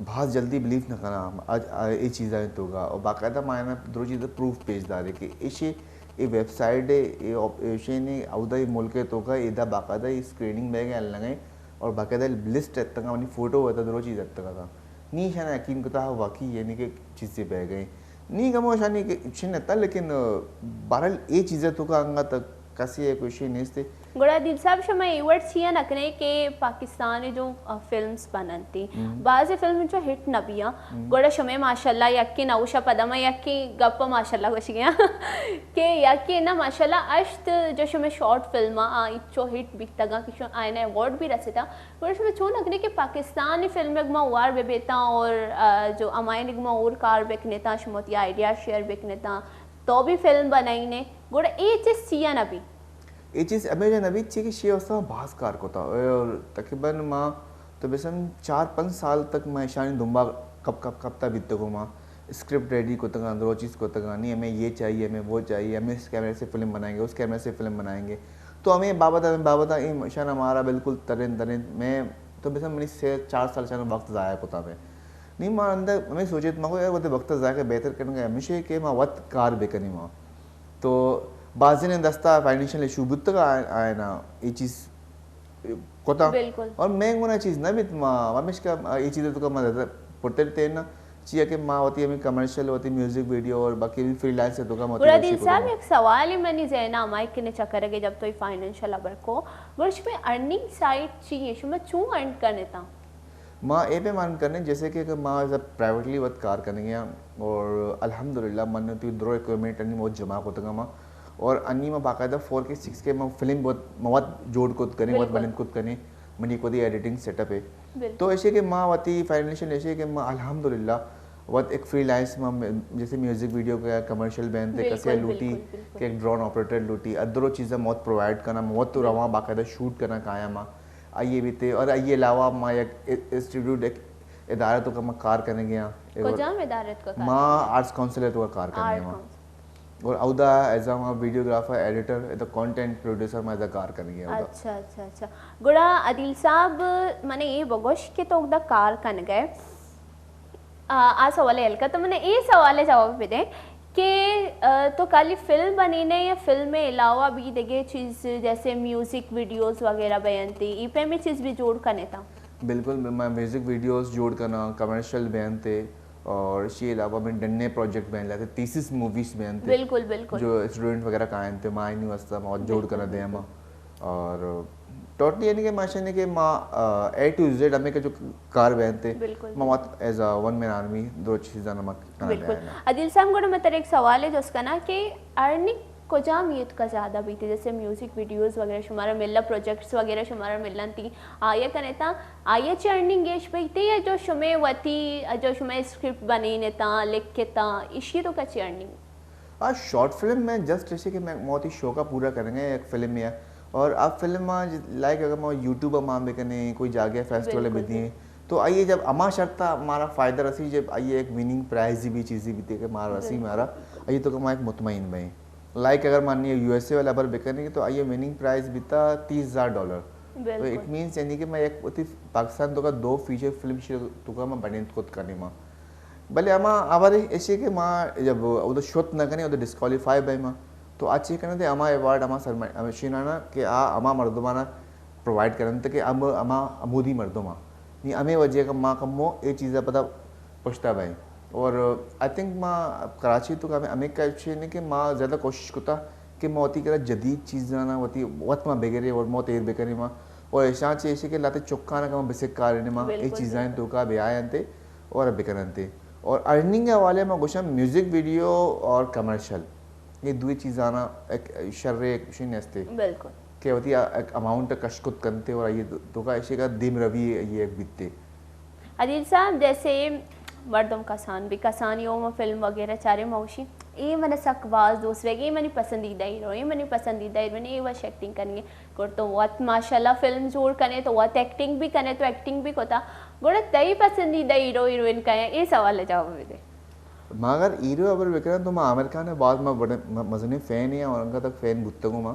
بھاز جلدی بلیو نہ کنا، اج، آ، اے چیزاں توکا، اور باقاعدہ ما اینا درو چیز پروف پیش دارے کہ ایشے، اے ویب سائٹ ہے، اے آپریشن ہے، اودا اے ملک ہے توکا، ادا باقاعدہ اے اسکریننگ بہ گئے الگ ہیں، اور باقاعدہ لسٹ اتکا، منی فوٹو ہوتا، درو چیز اتکا تھا۔ نی شانا یقین کتا واقعی یعنی کہ چیزیں بہ گئے۔ نی گمو شانی کہ چن نتا، لیکن، آ، بہرحال اے چیزیں توکا انگا تک کسی ہے کوئی شے نیستے۔ گڑا دل صاحب شما اے وڑ چیا نہ کنے کہ پاکستان جو، آ، فلمز بننتی، ہم۔ بعض فلم جو ہٹ نہ بیاں، ہم۔ گڑا شما ماشاءاللہ یکی نوشا پدا ما یکی گپ ماشاءاللہ گوش گیا کہ یکی نہ ماشاءاللہ اشت جو شما شارٹ فلم آ، آ، چو ہٹ بیتگا کہ شما آئین ایوارڈ بھی رسیتا۔ گڑا شما چون نہ کنے کہ پاکستانی فلم یک ما وار بہ بیتاں اور، آ، جو ہمائیں ما اور کار بکنیتاں، شما وتی آئیڈیا شیئر بکنیتاں، تو بھی فلم بنائینے، گڑا اے چیز چیا نہ بی؟ اے چیز ہمیں جو نہ بی چی کہ شی استاں باز کار کتا اور تقریباً ما تو بسم چار پنچ سال تک ما اشانی دنبا کپ کپ کپتا بیتگو ما۔ اسکرپٹ ریڈی کتگاں، درو چیز کتگاں، نہیں ہمیں یہ چاہیے، ہمیں وہ چاہیے، ہمیں اس کیمرے سے فلم بنائیں گے، اس کیمرے سے فلم بنائیں گے۔ تو ہمیں بابت، ہمیں بابت، اے شان ہمارا بالکل ترین ترین، میں تو بس منی سے چار سال شان وقت ضائع کتا میں۔ نہیں ما اندر ہمیں سوچے تو ما کو یار وقت ضائع کے بہتر کرنے کا ہمیشہ کہ ما وقت کار بکنی ما۔ تو بازیں دستا فائنینشل ایشو بوتگا آئے نا، یہ چیز کتا۔ بالکل۔ اور میں گونا چیز نہ بیت ما، ہمیشہ اے چیز تو کا مدد پرتر تینا، چیا کہ ما وتی ہمیں کمرشل، وتی میوزک ویڈیو اور باقی بھی فری لانس تو کا وتی گڑا دل صاحب، یک سوال منی ذہن آ مائک نے چکر گے، جب تو فائنینشل ابر کو، گڑا شمے ارننگ سائٹ چی ہے، شما چون ارن کرنے تا؟ ما اے پہ مان کرنے، جیسے کہ اگر ما ایز اے پرائیویٹلی وقت کار کرنے گیا اور الحمدللہ من تی درو اکوپمنٹ انی موت جمع کتگا ما، اور انی ما باقاعدہ فور کے سکس کے ما فلم بہت مواد جوڑ کت کریں، بہت بالکل۔ بلند کت کریں، منی کو دی ایڈیٹنگ سیٹ اپ ہے۔ بالکل۔ تو ایسے کہ ما وتی فائنینشل ایسے کہ ما الحمدللہ وت ایک فری لانس ما جیسے میوزک ویڈیو کا کمرشل بین تے بالکل، کسے لوٹی، بالکل، بالکل۔ کہ ایک ڈرون آپریٹر لوٹی، ادرو چیزیں موت پرووائڈ کرنا، موت تو بالکل۔ رواں باقاعدہ شوٹ کرنا کایا ما۔ آئیے بیتے اور آئیے علاوہ ما یک انسٹیٹیوٹ، ایک ادارہ تو کا ما کار کرنے گیا۔ کجام ادارہ تو کا کار ما کرنے؟ آرٹس کونسل تو کا کار کرنے آرٹ گیا۔ کونسل۔ اور اودا ایز اے ما videographer, editor, as a content producer ما ایز اے کار کرنے گیا اودا۔ اچھا، اچھا، اچھا۔ گڑا عدیل صاحب، منے یہ بگوش کہ تو اودا کار کرنے گئے۔ آ، آ سوال ہلکا تو منے اے سوال جواب بدے کہ، آ، تو کالی فلم بنینے یا فلم علاوہ بھی دگے چیز جیسے میوزک ویڈیوز وغیرہ بینتی، ای پہ میں چیز بھی جوڑ کنے تا؟ بالکل، میں میوزک ویڈیوز جوڑ کناں، کمرشل بیان تے، اور اسی علاوہ میں ڈنے پروجیکٹ بیان لاتے، تھیسس موویز بیان تے، بالکل، بالکل۔ جو اسٹوڈنٹ وغیرہ کائیں تے، ما اینی واسطہ مواد جوڑ بالکل، کرنا دے بالکل۔ ہما۔ اور ٹوٹلی یعنی کہ ماشاء اللہ کہ ما، آ، اے ٹو زیڈ ہمیں کہ جو کار بیان تے، بالکل، ما مواد as a one man army دو چیزاں نمک کرنا بالکل۔ دے ہما۔ عدیل صاحب، گڑا میں تیرے ایک سوال ہے جس کا نا کہ ارننگ کجام یت کا زیادہ بیتے، جیسے میوزک ویڈیوز وغیرہ شمارا ملا، پروجیکٹس وغیرہ شمارا ملن تی، آیا کنے تا، آیا چی ارننگ گیش بیتے یا جو شمے وتی، جو شمے اسکرپٹ بنینے تا، لکھے تا، اشی تو کا چی ارننگ؟ آ شارٹ فلم میں جسٹ ایسے کہ میں موتی شوق پورا کریں گے ایک فلم میں، اور اب فلم میں لائک اگر میں یوٹیوب میں بکنے، کوئی جاگے فیسٹیول بالکل، بدیں، بالکل۔ تو آئیے جب اما شرط ہمارا فائدہ رسی، جب آئیے ایک وننگ پرائز بھی چیزیں بیتے کہ ہمارا رسی، بالکل، ہمارا بالکل۔ آئیے تو کہ میں ایک مطمئن بھائی۔ لائک اگر مانی یو ایس اے والا بر بکنے تو آئیے وننگ پرائز بیتا تیس ہزار ڈالر۔ تو بالکل۔ اٹ مینس یعنی کہ میں ایک وتی پاکستان تو کا دو فیچر فلم شروع تو کا میں بنے خود کرنے ما۔ بلے ہما ہبر ایشی کہ ما جب ادھر شوت نہ کنے، ادھر ڈسکوالیفائی بھائی ما۔ تو آ چی کنے تے ہما ایوارڈ ہما سرمایہ ہمشینانا کہ آ ہما مردمانا پرووائڈ کرن تے کہ ہم ہما ہمودی مردم آ۔ نی ہمیں وجہ کہ ما کمو اے چیزا پتہ پشتا بھائی۔ اور آئی تھنک ما کراچی تو ہمیں، ہمیں کچھ نہیں کہ ما زیادہ کوشش کتا کہ ما وتی کرا جدید چیزانا وتی وت ما بگرے اور ما تیر بکنے ما۔ اور ایشان چی ایشی کہ لاتے چکانا کہ ما بسک کارنے ما، اے بالکل، چیزاں بالکل۔ تو کا بے آئیں تے اور بکنن تے۔ اور ارننگ حوالے ما گوشم میوزک ویڈیو اور کمرشل، یہ دوئی چیزانا ایک شر ایک شے نیستے۔ بالکل۔ کہ وتی ایک اماؤنٹ کش کت کنتے اور یہ تو کا ایشی کا دیم روی یہ ایک بیتے۔ عدیل صاحب، جیسے مردم کسان بھی، کسانی او ما فلم وغیرہ چارے موشی، اے من سک باز دوست بیگ، اے منی پسندیدہ ہیرو، اے منی پسندیدہ ہیروئن، اے وش ایکٹنگ کنگے۔ گڑ تو وت ماشاءاللہ فلم جوڑ کنے تو وت ایکٹنگ بھی کنے تو ایکٹنگ بھی کتا۔ گڑا تئی پسندیدہ ہیرو ہیروئن کئے؟ اے سوال جواب بدے۔ ما اگر ہیرو ابر بکناں تو ما عامر خان ہے، باز ما بڑے م-، مزنیں فین ہیں اور انگا تک فین بوتگوں ما۔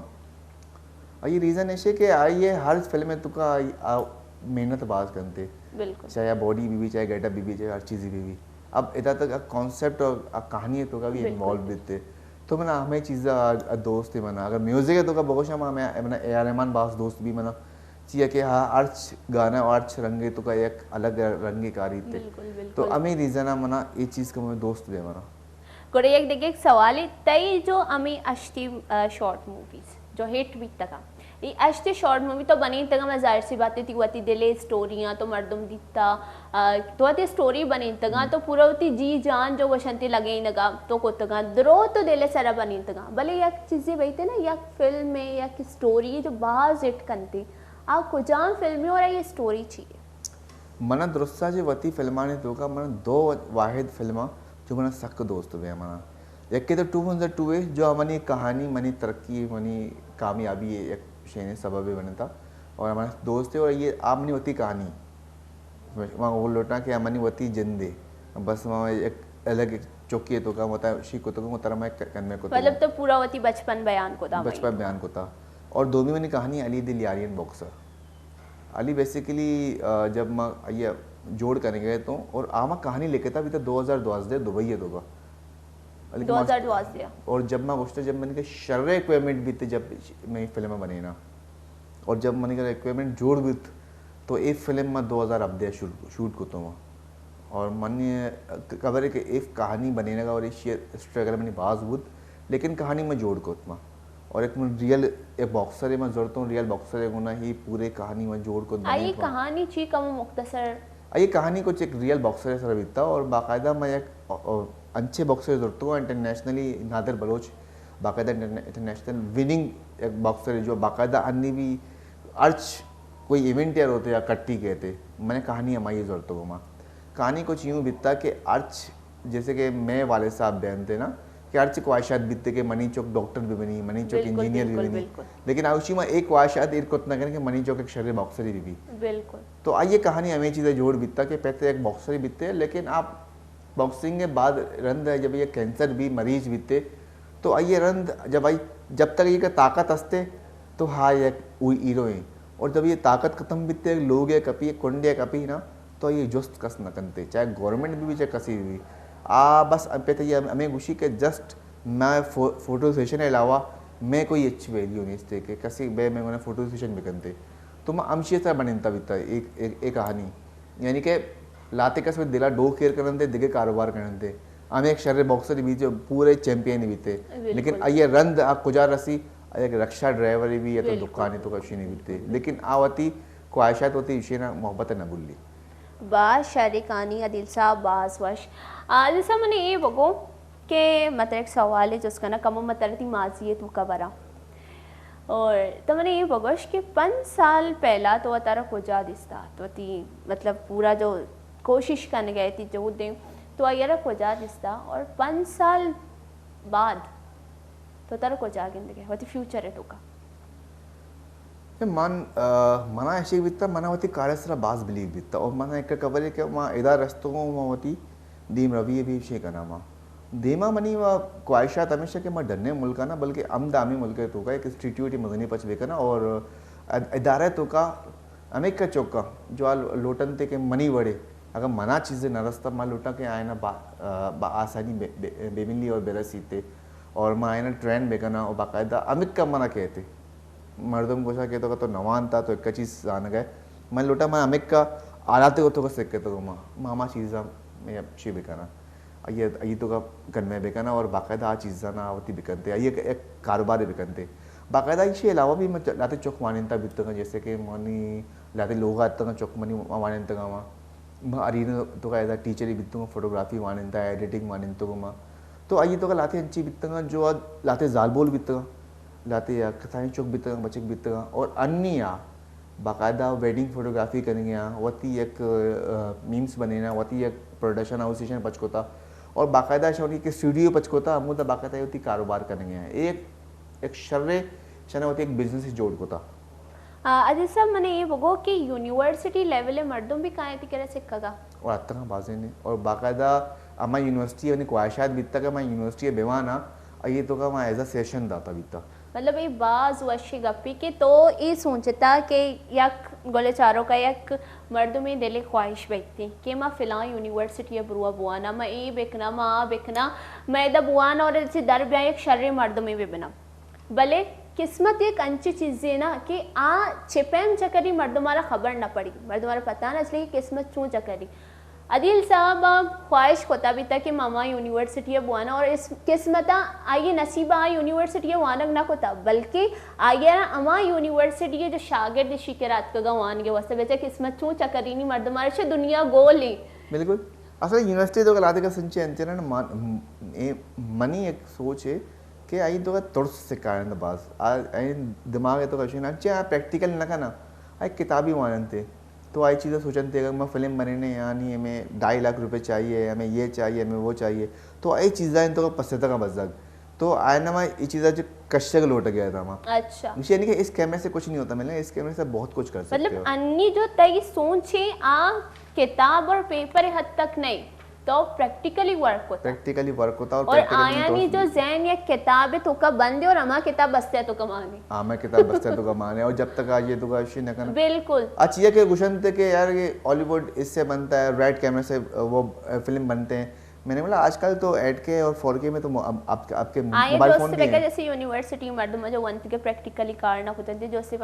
اور یہ ریزن ایشے کہ آئیے ہر فلم تو کا آئی-، آ-، محنت باز کنتے۔ بالکل۔ چاہے باڈی بھی بھی، چاہے گیٹ اپ بھی بھی، چاہے ہر چیز بھی بھی۔ اب ادا تک کانسیپٹ اور کہانی تو کا بھی بالکل، انوالو بالکل۔ بیتے۔ تو منا ہمیں چیزا دوست ہے منا۔ اگر میوزک ہے تو کا بگوشا ما، میں، منا اے آر رحمان باز دوست بھی منا۔ چیا کہ ہا ہرچ گانا، ہرچ رنگے تو کا یک الگ رنگے کاری تے۔ بالکل، بالکل۔ تو ہمیں ریزن منا یہ چیز کا منا دوست بھی منا۔ گڑا یک دگہ یک سوالے، تئی جو ہمیں اشتی، آ، شارٹ موویز جو ہٹ بیتگا، یہ اشتی شارٹ مووی تو بنینتگا، میں ظاہر سی بات ہے، تی وتی دلے اسٹوریاں تو مردم دیتا، آ، تو وتی اسٹوری بنینتگا، تو پورا وتی جی جان جو گوشنتی لگینگا تو کتگا، درو تو دلے سرا بنینتگا۔ بلے یک چیزے بیتے نا، یک فلم ہے، یک اسٹوری ہے جو باز ہٹ کنتی، آ کجام فلم ہے اور یہ اسٹوری چی ہے؟ منا درستا جی وتی فلمانی توکا منا دو واحد فلم جو منا سک دوست بے منا۔ یکے تو ٹو ون زا ٹو ہے، جو منی کہانی، منی ترقی، منی کامیابی ہے، یک شینے سبب ہے بنتا۔ اور ہمارا دوست ہے اور یہ آپ منی وتی کہانی۔ ما وہ لوٹا کہ منی وتی جند ہے۔ بس ما ایک الگ ایک چوکی ہے توکا متا شی کو تو متا میں کنوے کو مطلب تو پورا وتی بچپن بیان کو دا بھائی۔ بچپن بیان کو تھا۔ اور دومی منی کہانی علی دل یارین باکسر۔ علی بیسیکلی، آ، جب ما یہ جوڑ کرنے گئے تو، اور آما کہانی لکھتا بھی تھا دو ہزار دوازدہ دبئی ہے تو کا۔ علی دو ہزار دوازدہ۔ اور جب ما گوشتا، جب من کے شر ریکوائرمنٹ بھی تھے، جب میں فلم بنے نا، اور جب من کے ریکوائرمنٹ جوڑ بھی تھے، تو ایک فلم ما دو ہزار ہبدہ شوٹ، شوٹ کو تو۔ اور من یہ خبر ہے کہ ایک کہانی بنے لگا اور ایشی اسٹرگل منی باز بود، لیکن کہانی میں جوڑ کو تھا۔ اور ایک من ریئل، ایک باکسر ہے، من زورتا ہوں ریئل باکسر ہے، گنا ہی پورے کہانی میں جوڑ کو آئی بنے تھا۔ کہانی چی کم مختصر؟ آئی کہانی کچھ ایک ریئل باکسر ہے سر بیتا، اور باقاعدہ میں ایک، آ، آ، انچے باکسر زورتا ہوں انٹرنیشنلی، نادر بلوچ، باقاعدہ انٹرنیشنل وننگ ایک باکسر ہے، جو باقاعدہ انی بھی ہرچ کوئی ایونٹ یا روتے یا کٹی کہتے، میں نے کہانی ہمائی زورتا ہوں۔ کہانی کچھ یوں بیتا کہ ہرچ جیسے کہ میں والد صاحب بیان تھے نا، کہ ہر چی خواہشات بیتے کہ منی چوک ڈاکٹر بھی بنی، منی چوک بالکل، انجینئر بھی بالکل، بنی۔ بالکل۔ لیکن آوشی ما ایک خواہشات ایر کت نہ کریں کہ منی چوک ایک شر باکسر بھی بی۔ بالکل۔ تو آئیے کہانی ہمیں چیزیں جوڑ بیتا کہ پہلے ایک باکسر ہی بیتے، لیکن آپ باکسنگ کے بعد رند ہے جب یہ کینسر بھی مریض بیتے، تو آئیے رند جب آئی، جب تک یہ کا طاقت ہستے، تو ہا یک اوئی ہیرو ہیں۔ اور جب یہ طاقت ختم بیتے، لوگ ہے کپی، کنڈے کپی نا، تو یہ جست کس نہ کنتے، چاہے گورنمنٹ بھی، بھی، چاہے کسی بھی۔ آ بس اب پہ تو یہ ہمیں گوشی کہ جسٹ میں فو-، فوٹو سیشن علاوہ میں کوئی اچھی ویلیو نہیں اس طرح کہ کسی بے میں انہیں فوٹو سیشن بھی کنتے۔ تو ما ہمشی سرا بنینتا بیتا ایک، ایک، ایک کہانی، یعنی کہ لاتے کس دلا ڈو کیر کرنتے، دگہ کاروبار کرنتے۔ ہمیں ایک شر باکسر بیتے، پورے چیمپئن بیتے، لیکن آئی رند آ کجا رسی؟ آئی ایک رکشہ ڈرائیور بھی یا تو دکانی تو کشی نہیں بیتے، لیکن آ وتی خواہشات، وتی اشی نا محبت نہ بھلی۔ باز شریں کہانی عادل صاحب، باز وش۔ عادل صاحب، من اے بگو کہ من ترا یک سوالے جست کناں، کمو من ترا تئی ماضی ء توکا براں۔ اور تو من اے بگوش کہ پنچ سال پہلا تو وتارا کجا دیستا؟ تو وتی، مطلب، پورا جو کوشش کنگ ء تئی جہد ایں، تو آئی ء را کجا دیستا؟ اور پنچ سال بعد تو ترا کجا گندگ ء وتی فیوچر ء توکا؟ من، آ، منا ایشی بیتا، منا وتی کار ء سرا باز بلیو بیتا، اور منا ایک خبر ہے کہ ما ادا رستگوں، ما وتی دیم روی بھی شے کنا ما۔ دیما منی و خواہشات ہمیشہ کہ ما ڈنے ملک نا، بلکہ ہم دامی ملک توکا ایک انسٹیٹیوٹ مزنی پچ بکنا اور اد-، ادارہ توکا ہمیں کا چوکا جو آ لوٹنتے کہ منی وڑے، اگر منا چیزیں نہ رستا، ما لوٹا کہ آئینا با، آ، با آسانی بے، بے، بے ملی اور بے رسیتے، اور ما آئینا ٹرین بکنا اور باقاعدہ ہمیں کا منا کہتے۔ مردم گوشا کہ تو، تو نوان تا، تو ایک چیز زانگ ہے۔ من لوٹا، من ہمیں کا حالات کو تو سکے تو ما، ما، ما چیزاں میں چی بکنا۔ آئی، آئی توکا کنوے بکنا اور باقاعدہ آ چیزاں نا وتی بکنتے، آئی ایک، ایک کاروبار بکنتے۔ باقاعدہ ایشی علاوہ بھی میں لاتے چوک وانینتا بیتگاں، جیسے کہ منی لاتے لوگ آتگاں چوک منی وانینتگاں ما۔ ما ارین توکا ایز اے ٹیچر ہی بیتگاں، فوٹوگرافی وانینتا، ایڈیٹنگ وانینتگاں ما۔ تو آئی توکا لاتے انچی بیتگاں جو آ لاتے زالبول بیتگاں، لاتے یا کسانی چوک بیتگاں، بچک بیتگاں اور انی آ باقاعدہ ویڈنگ فوٹوگرافی کنگے آں، وتی یک، آ، میمز بنینا، وتی یک پروڈکشن ہاؤس ایشن پچ کتا اور باقاعدہ شانی کہ اسٹوڈیو پچ کتا، ہمودا باقاعدہ وتی کاروبار کنگے آں۔ ایک، ایک شرے شنا وتی ایک بزنس ہی جوڑ کتا۔ آ، عزیز صاحب، من اے بگو کہ یونیورسٹی لیول مردم بھی کائیں تئی کرا سکھگا؟ اور اتنا بازیں نے اور باقاعدہ اما یونیورسٹی یعنی خواہشات بیتا کہ میں یونیورسٹی بیوانا، آئی توکا ما ایز اے سیشن داتا بیتا۔ مطلب، اے باز وشی گپی کہ تو اے سوچتا کہ یک گل چاروکا یک مردمے دل خواہش بیتی کہ ما فلاں یونیورسٹی بروا بوانا، ما اے بکنا، ما آ بکنا، ما ادا بوانا اور چہ در بیا یک شریں مردمے ببنا۔ بلے قسمت یک انچیں چیزے نا کہ آ چہ پیم چکری مردم آرا خبر نہ پڑی، مردم آرا پتہ نہ چلی کہ قسمت چون چکری۔ عدیل صاحب ء خواہش کتا بیتا کہ ما ہما یونیورسٹی ء بوانا اور اس قسمت ء آئی نصیب ء آ یونیورسٹی ء وانگ نہ کتا، بلکہ آئی ء را ہما یونیورسٹی ء جو شاگرد اشی کرا اتکگا وانگ ء واسطہ، بچہ قسمت چون چکرینی مردم ء چہ دنیا گول ایں۔ بالکل۔ اصل یونیورسٹی تو لادے کا سنچے انچے نا من-، اے منی ایک سوچ ہے کہ آئی تو ترس سکھائیں باز۔ آ-، آئی دماغ تو کشی نا، چے آ پریکٹیکل نہ کنا، آئی کتابی واننتے۔ تو آئی چیزا سوچنتے، اگر ما فلم بنینے یعنی ہمیں ڈھائی لاکھ روپے چاہیے، ہمیں یہ چاہیے، ہمیں وہ چاہیے، تو آئی چیزاں تو پسے تک بزگ۔ تو آئینہ ما یہ چیزا جو کشگ لوٹ گیا تھا ما۔ اچھا۔ یعنی کہ اس کیمرے سے کچھ نہیں ہوتا، ملے اس کیمرے سے بہت کچھ کر سکتے مطلب، ہو۔ انی جو تئی سوچ ہے، آ کتاب اور پیپر حد تک نہیں، تو پریکٹیکلی ورک ہوتا۔ پریکٹیکلی ورک ہوتا اور اور پریکٹیکلی آیانی دوست جو بھی۔ ذہن یک کتاب توکا بندے اور ہما کتاب بستے توکا مانے۔ ہاں، میں کتاب بستے توکا مانے اور جب تک آج یہ توکا شی نہ کرنا۔ بالکل۔ اچھا، یہ کہ گشن تھے کہ یار، یہ ہالی ووڈ اس سے بنتا ہے، ریڈ کیمرے سے وہ فلم بنتے ہیں۔ میں نے بولا، آج کل تو ایٹ کے اور فور کے میں تو مو-، اب، آپ کے، آپ کے آئے موبائل دوست فون بھی ہیں۔ جیسے یونیورسٹی مردم جو ونت کے پریکٹیکلی کار نہ ہوتے تھے، جو سے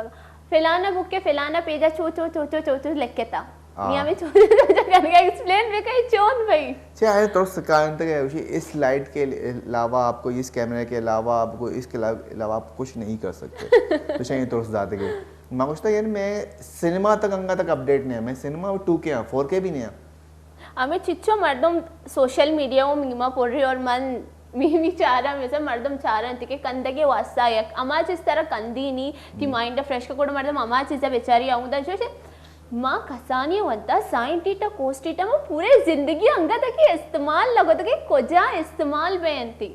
فلانا بک کے فلانا پیجا چو، چو، چو، چو، چو، چو لکھتا۔ ہاں۔ نی ہمیں چون چون کنگا ایکسپلین بکئی چون بھائی۔ چے آئے ترس کارن تک ہے، اسی اس لائٹ کے علاوہ آپ کو، اس کیمرے کے علاوہ آپ کو، اس کے علاوہ آپ کچھ نہیں کر سکتے۔ تو شاید یہ ترس داتے گئے۔ میں گوشتا یعنی میں سینما تک انگا تک اپڈیٹ نہیں ہے، میں سینما ٹو کے ہاں، فور کے بھی نہیں ہاں۔ ہمیں چچو مردم سوشل میڈیا و میما پر رہے اور من میمی چارا، مثلا مردم چارا انت کہ کندگے واسطہ یک اما چیز طرح کندی نی، تی مائنڈ فریش کا کوڑ مردم اما چیز بیچاری آؤں دا جو ما کسانی ونتا سائن ٹیٹا کوس ٹیٹا ما پورے زندگی انگا تک استعمال لگو تک کجا استعمال بینتی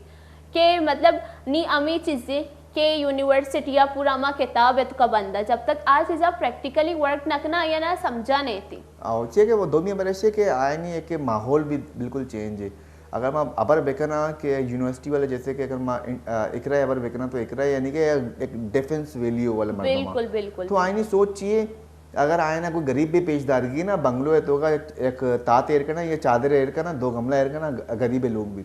کہ مطلب نی امی چیزیں کہ یونیورسٹی یا پورا ما کتاب اتکا بندا جب تک آ چیزا پریکٹیکلی ورک نہ کنا یا نہ سمجھا نہیں تھی۔ او چے کہ وہ دومی برش ہے کہ آئینی ہے کہ ماحول بھی بالکل چینج ہے۔ اگر ما ابر بکنا کہ یونیورسٹی والے جیسے کہ اگر ما ان-، آ، اقرا ابر بکنا تو اقرا یعنی کہ ایک ڈیفنس ویلیو والا مردم ہے۔ بالکل، بالکل، تو آئینی بالکل۔ سوچ چیے اگر آئینا کوئی غریب بھی پیش دارگی نا، بنگلو ہے تو کا ایک، ایک تات ایر کرنا یا چادر ایر کرنا، دو گملہ ایر کرنا، غریب لوگ بھی۔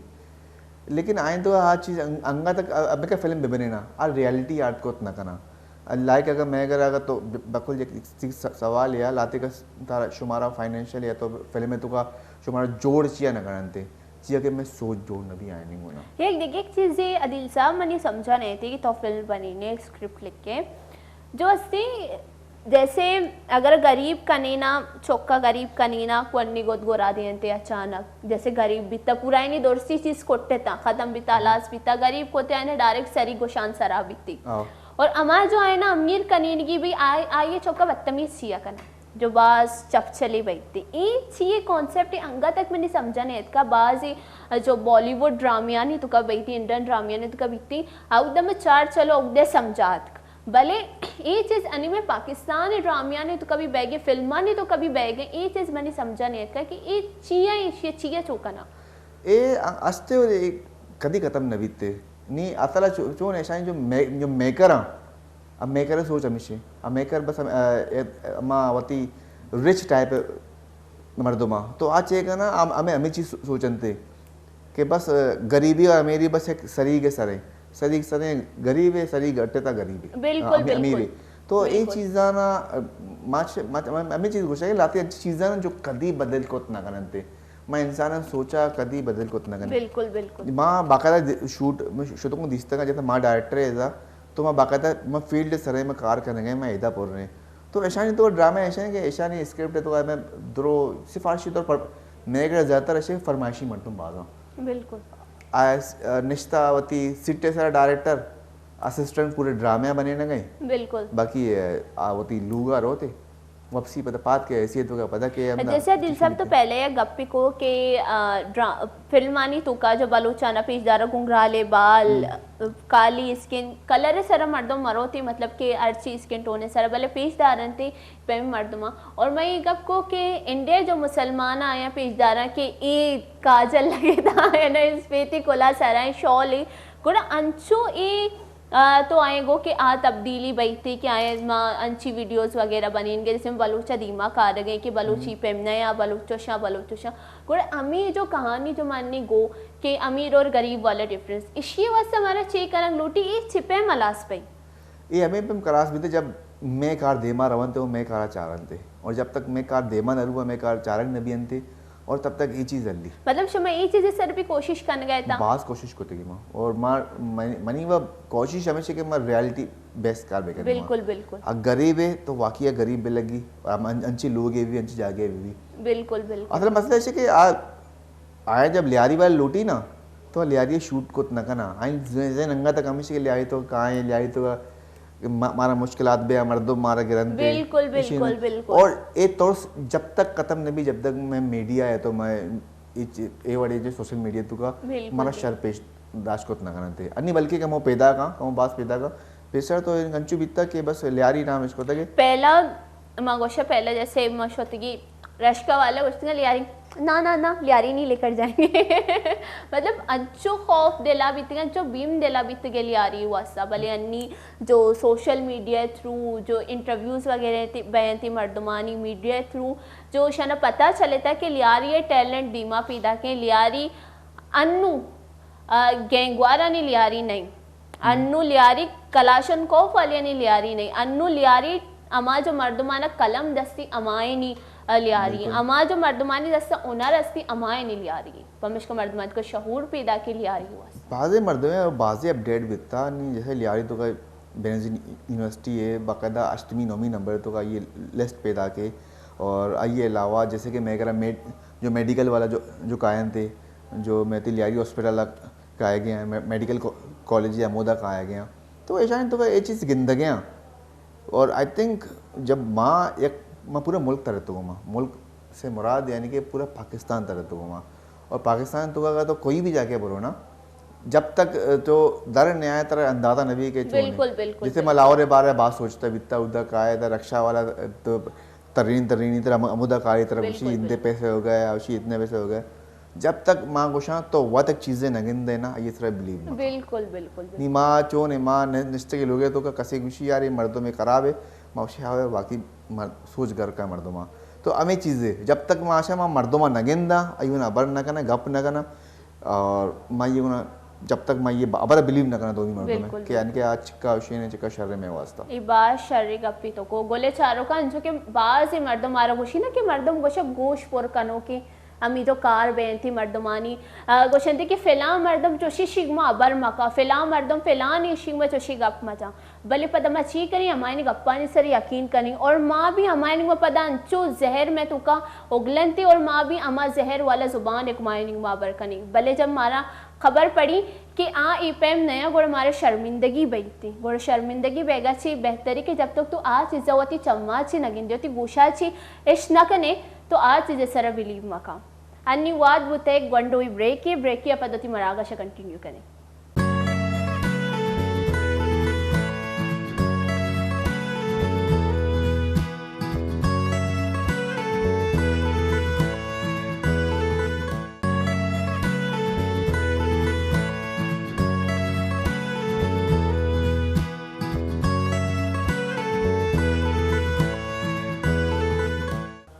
لیکن آئیں تو آ چیز انگ-، انگا تک اب کا فلم ببنے نا، آ ریالٹی آرت کو اتنا کنا۔ لائک اگر میں اگر اگر تو بکل یک چیز سوال یا لاتے کا تارا شمارا فائنینشل یا تو فلم تو کا شمارا جوڑ چیا نہ کرنتے، چیا کہ میں سوچ جوڑ نہ بھی آئے نہیں ہونا۔ یک دیگه یک چیزے عدیل صاحب منی سمجھا نہیں تھی کہ تو فلم بنی نے اسکرپٹ لکھ کے جو استی جیسے اگر غریب کنینا، چکا غریب کنینا، کونی گد گورا دینتے اچانک۔ جیسے غریب بیتا، پورا اینی درستی چیز کٹتا، ختم بیتا، ہلاس بیتا، غریب کوتے آئینے ڈائریکٹ سری گشان سرا بیتی۔ آو۔ اور اما جو آئینا امیر کنینگی بھی آئی، آئی چکا بدتمیز چیا کنا۔ جو باز چپ چلی بیتی۔ ای چیئے کانسپٹ انگا تک منی سمجھا نہیں اتکا، باز جو بالی ووڈ ڈرامیانی تو کا بیتی، انڈین ڈرامیانی تو کا بیتی، او دم چار چلو او دے سمجھا اتک۔ بلے اے چیز انی میں پاکستان ڈرامیانی تو کبھی بیگے، فلمانی تو کبھی بیگے، اے چیز منی سمجھا نہیں اتکا کہ اے چیا، ایشی چیا چوکنا۔ اے استے اور اے کدی ختم نہ بیتے۔ نی اصلا چو-، چون ایشانی جو مے-، جو میکر ہیں، اب میکر سوچ ہمیشہ، اب میکر بس ہم-، اے، اے، اما وتی رچ ٹائپ مردم آ۔ تو آ چے کنا، ہم-، ہمیں ہمیں چیز سو-، سوچنتے کہ بس، اے، غریبی اور امیری بس ایک سری کے سرے، سری کے سرے غریب ہے، سری گٹے تا غریب ہے۔ بالکل، ہاں، امی-، بالکل۔ امیر ہے۔ تو اے بالکل۔ چیزاں نا، اے، ماچ-، ماچ-، ہمیں چیز گوشا کہ لاتے اچھی چیزاں نا جو کدی بدل کوت نہ کرنتے۔ ما انسان سوچا کدی بدل کوت نہ کرنتے۔ بالکل، بالکل۔ ما باقاعدہ دی-، شوٹ، میں شوٹنگ دیستا جیسا ما ڈائریکٹر ہے ایسا، تو ما باقاعدہ ما فیلڈ سرے میں کار کرنے گئے، میں ایدا پر رہے۔ تو ایشانی تو ڈرامہ ایشانی کہ ایشانی اسکرپٹ تو میں درو سفارشی طور پر میں کہ زیادہ تر ایشے فرمائشی مردم بازاں۔ بالکل۔ آ، آ، نشتہ وتی سیٹے سر ڈائریکٹر، اسسٹنٹ پورے ڈرامے بنے نہ گئے۔ بالکل۔ باقی، آ، آ وتی لوگا روتے۔ واپسی پتہ پات کے حیثیت وغیرہ پتہ کہ ہم جیسے دل صاحب تو پہلے یا گپی کو کہ، آ، ڈرا-، فلمانی توکا جو بلوچانا پیش دارا گنگرالے بال، ہم۔ کالی اسکن کلر سر مردم مروتی، مطلب کہ ہر چی اسکن ٹون سر بلے پیش دارنتی پیمی مردماں۔ اور میں یہ گپ کو کہ انڈیا جو مسلمان آیا پیش دارا کہ اے کاجل لگے دا ہے نا، اسپیتی کلا سرائیں شال ای، گڑا انچو اے آ، تو آئیں گو کہ آ تبدیلی بیتی کہ آئیں ما انچی ویڈیوز وغیرہ بنین گے، جیسے بلوچ دیما کارگیں کہ بلوچی ہم۔ پیم نیا، بلوچ شاں، بلوچ شاں۔ گڑا امی جو کہانی جو منی گو کہ امیر اور غریب والا ڈفرنس، اشی واسطہ ہمارا چے کنگ لوٹی، اے چپے ملاس پئی۔ اے ہمیں پیم کلاس بیتے جب میں کار دیما رونتے ہو، میں کارا چارنتے۔ اور جب تک میں کار دیما نہ روا، میں کار چارگ نہ بیانتے۔ اور تب تک اے چیز ہلی۔ مطلب شما اے چیز سر بھی کوشش کنگا اتاں؟ باز کوشش کتگی ما۔ اور ما، من-، منی وہ کوشش ہمیشہ کہ ما ریالٹی بیس کار بکنی ما۔ بالکل، بالکل۔ اگر غریب ہے تو واقعی غریب بھی لگی، اور ہم ان-، انچی لوگ ہے بھی، انچی جاگے بھی۔ بالکل، بالکل۔ اصل مسئلہ ہے کہ آ-، آیا جب لیاری والے لوٹی نا، تو لیاری شوٹ کت نہ کنا۔ آئیں ذہن انگا تک ہمیشہ کہ لیاری تو کہاں ہے، لیاری تو کہ ما-، مارا مشکلات بیا، مردم مارا گرنتے۔ بالکل، بالکل، بالکل۔ اور اے ترس جب تک ختم نہ بی، جب تک میں میڈیا ہے تو میں اے چی-، اے وڑے جو سوشل میڈیا تو کا بالکل، مارا بالکل۔ شر پیش داشت کت نہ کرنتے۔ انی بلکہ کمو پیدا کا، کمو باز پیدا کا۔ پیسر تو انچو بیتا کہ بس لیاری نام اس کو تھا کہ پہلا ما گوشا پہلا جیسے ما شتگی رشکہ والا گوشتگا لیاری، نا، نا، نا، لیاری نہیں لے کر جائیں گے۔ مطلب، انچو خوف دلا بیتگا، انچو بیم دلا بیتگے لیاری واسطہ۔ بلے انی جو سوشل میڈیا تھرو جو انٹرویوز وغیرہ تی، بینتی مردمانی میڈیا تھرو جو شنا پتہ چلتا کہ لیاری ٹیلنٹ دیما پیدا کے لیاری انو، آ، گینگوارانی لیاری نہیں۔ انو لیاری کلاشن کوف والیانی لیاری نہیں۔ انو لیاری اما جو مردمانا قلم دستی امائنی، آ، لیاری۔ بالکل۔ اما جو مردمانی دست ہنر استی امائنی لیاری۔ پمشکا مردمان کو شعور پیدا کی لیاری ہوا۔ بازے مردم ہیں اور بازے اپڈیٹ بیتا نہیں، جیسے لیاری تو کا بینظیر یونیورسٹی ہے، باقاعدہ اشتمی نومی نمبر تو کا یہ لسٹ پیدا کے۔ اور آئیے علاوہ جیسے کہ میں کرا میڈ-، جو میڈیکل والا جو، جو کائن تھے، جو میں تی لیاری ہاسپٹل کائے گئے ہیں، مے-، میڈیکل کو-، کالج یا مودا کائے گئے ہیں۔ تو ایشانی تو کا یہ چیز گندگے ہیں۔ اور آئی تھنک جب ماں یک، ماں پورا ملک ترتگو ماں، ملک سے مراد یعنی کہ پورا پاکستان ترتگو ماں۔ اور پاکستان تو کا تو کوئی بھی جا کے بولو نا، جب تک، اے، تو در نیائے ترا اندازہ نبی کہ چون ہے۔ بالکل، بالکل، جیسے میں بالکل۔ لاہور بارے بات سوچتا بیتا، ادا کا ہے، دا رکشہ والا، اے، تو ترین، ترینی طرح ہم-، ہمودا کاری طرح بالکل، گوشی، اتنے بالکل۔ پیسے ہو گئے، اوشی اتنے پیسے ہو گئے۔ جب تک ماں گوشاں تو وت تک چیزیں نہ گندے نا، یہ طرح بلیو مت۔ بالکل، بالکل، بالکل۔ نی ماں چون ہے، ماں نشتے کے لوگے تو کا کسے گوشی، یار، یہ مردم خراب ہے، ماں گوشی، ہاں، واقعی مر-، سوچ گھر کا مردم آ۔ تو ہمیں چیزیں، جب تک ماں آشا ماں مردم نہ گندا، ایونا بر نہ کنا، گپ نہ کنا، اور ما یہ گنا جب تک ما یہ خبر بلیو نہ کناں دومی مردم ہے کہ یعنی کہ آج چکا شین ہے، چکا شر ہے میں واسطہ۔ یہ باز شر گپی تو کو گلے چارو کا انچو کہ باز مردم مارا گوشی نا کہ مردم گوشا گوش پر کنو کہ امی تو کار بینتی مردمانی، آ، گوشنتی کہ فلاں مردم چوشی شیگ ما خبر مکا، فلاں مردم فلاں شیگ ما چوشی گپ مجا۔ بلے پدا ما چی کنیں؟ ہمائنی گپانی سر یقین کنیں اور ما بھی ہمائنی ما پدا انچو زہر میں توکا اگلنتی اور ما بھی ہما زہر والا زبان ایک مائنی ما بر کنیں۔ بلے جب مارا خبر پڑی کہ آ اے پیم نیا گڑا مارا شرمندگی بیتی۔ گڑا شرمندگی بیگا چی بہتری کہ جب تک تو آ چیزا وتی چما چی نگندے، وتی گوشا چی اش نہ کنے، تو آ چیز سر بلیو مکا۔ انی واد بوتے گونڈوی بریکی، بریکی اپا دوتی مراگش کنٹینیو کنے۔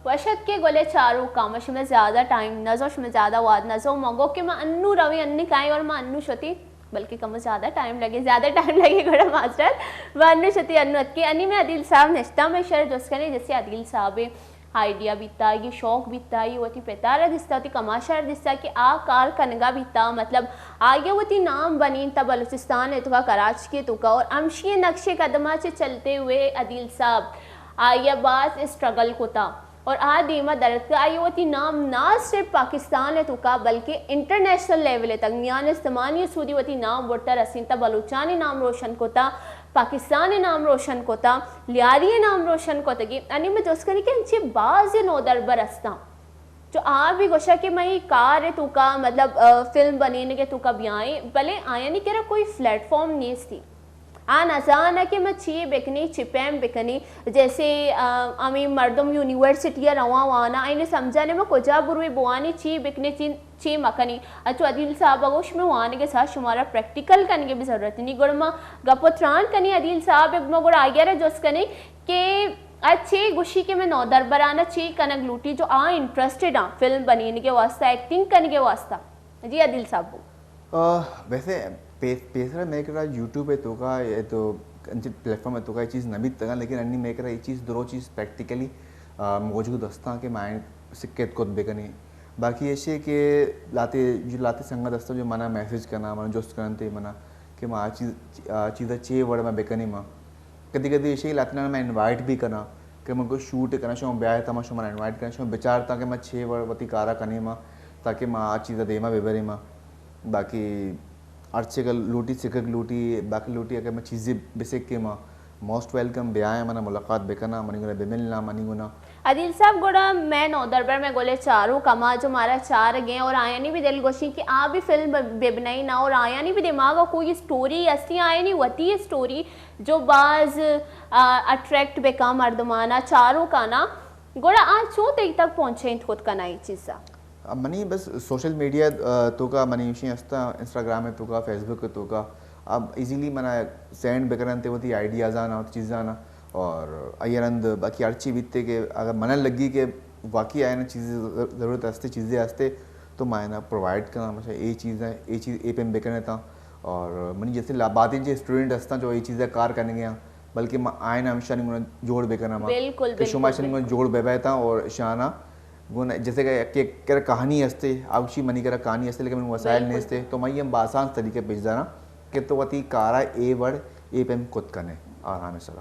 وش اتکے گلے چاروکاں، ما شمئے زیادہ ٹائم نزو، شمئے زیادہ واد نزو، مگو کہ ما انو رویں انی کائیں اور ما انو شتی، بلکہ کم زیادہ ٹائم لگے، زیادہ ٹائم لگے گڑا ماسٹر، ما انو شتی انو اتکے۔ انی میں عدیل صاحب نشتہ، میں شر جست کنے، جیسے عدیل صاحب آئیڈیا بیتا، یہ شوق بیتا، یہ وتی پتارا دستا، وتی کماشار دستا کہ آ کار کنگا بیتا، مطلب آگے وتی نام بنینتا بلوچستان توکا، کراچی توکا، اور امشی نقش قدما چے چلتے ہوئے عدیل صاحب آیا باز اسٹرگل کتا اور آ دیما درتکا، آیا وتی نام نہ صرف پاکستان توکا بلکہ انٹرنیشنل لیول تک میان استمانی سودی وتی نام برتا، رسینتا، بلوچانی نام روشن کتا، پاکستان نام روشن کتا، لیاری نام روشن کتگی۔ انی میں جست کنی کہ انچے باز نودربر استاں جو آ بھی گوشا کہ میں کار توکا، مطلب، آ، فلم بنینگے توکا بیائیں، بلے آیانی کرا کوئی پلیٹ فارم نیستی۔ آ نزانہ کہ ما چی بکنی، چی پیم بکنی۔ جیسے، آ، ہمیں مردم یونیورسٹی رواں وانا، آئین سمجھانے ما کجا بروی بوانی، چی بکنی، چی، چی مکنی۔ اچو عدیل صاحب گوش میں وانگے سا شمارا پریکٹیکل کنگے بھی ضرورت نہیں۔ گڑ ما گپ و تران کنی عدیل صاحب، ما گڑ آگے را جست کنی کہ آ چے گوشی کہ میں نودربرانا چے کنگ لوٹی جو آ انٹرسٹڈ آں فلم بنینگے واسطہ، ایکٹنگ کنگے واسطہ۔ جی عدیل صاحب بو۔ آ، ویسے پے-، پیسرا میں کرا یوٹیوب ہے توکا، یہ تو انچے پلیٹ فارم ہے توکا یہ چیز نہ بیتگا، لیکن انی میں کرا یہ چیز درو چیز پریکٹیکلی، آ، موجود ہستاں کہ میں سکت کت بکنی۔ باقی ایشے کہ لاتے، جو لاتے سنگت ہستاں جو منا میسج کنا، منا جست کنن تے منا کہ ما آ چیز، آ چیزا چے وڑ میں بکنی ما۔ کدی کدی ایشی لاتنا میں انوائٹ بھی کناں کہ من کو شوٹ کناں، شما بیائے تا ما شما انوائٹ کناں، شما بچار تا کہ ما چے وڑ وتی کارا کنی ما، تاکہ ما آ چیزا دیما ببریں ما۔ باقی ہر چیز لوٹی، سکھگ لوٹی، باقی لوٹی، اگر ما چیزے بسکے ما، موسٹ ویلکم، بیائے منا ملاقات بکنا، منی گنا بملنا، منی گنا۔ عدیل صاحب، گڑا میں نودربر میں گلے چارو کما جو مارا چار گئے اور آیانی بھی دل گوشی کہ آ بھی فلم ببنائی نا اور آیانی بھی دماغ کوئی اسٹوری ہستی، آیانی وتی اسٹوری جو باز، آ، اٹریکٹ بکا مردمانا، چاروکانا، گڑا آ چون تئی تک پہنچینت کت کنا اے چیزا؟ آ، منی بس سوشل میڈیا، آ، توکا منی ایشی ہستا، انسٹاگرام توکا، فیس بک توکا، آ ایزیلی منا سینڈ بکنن تے وتی آئیڈیازانا، وتی چیزانا، اور آئی رند باقی ہر چی بیتے کہ اگر منا لگی کہ واقعی آئینا چیزے ضرورت ہستے، چیزے ہستے، تو ما اینا پرووائڈ کناں، مثلاً اے چیز ہے، اے چیز، اے پیم بکنے تا۔ اور منی جیسے لا-، باقی جو اسٹوڈنٹ ہستاں جو اے چیزا کار کنگے ہاں، بلکہ ما آئینا ہمشانی گنا جوڑ بکناں ما۔ بالکل، کہ شما بالکل، اشانی گنا بالکل۔ جوڑ ببیتاں اور اشانا گنا، جیسے کہ، کہ کر کہانی ہستے، اوشی منی کرا کہانی ہستے، لیکن من وسائل بالکل۔ نیستے، تو ما یہ ہم بآسان طریقے پیش داراں کہ تو وتی کارا اے وڑ، اے پیم کت کنے، آرام سرا۔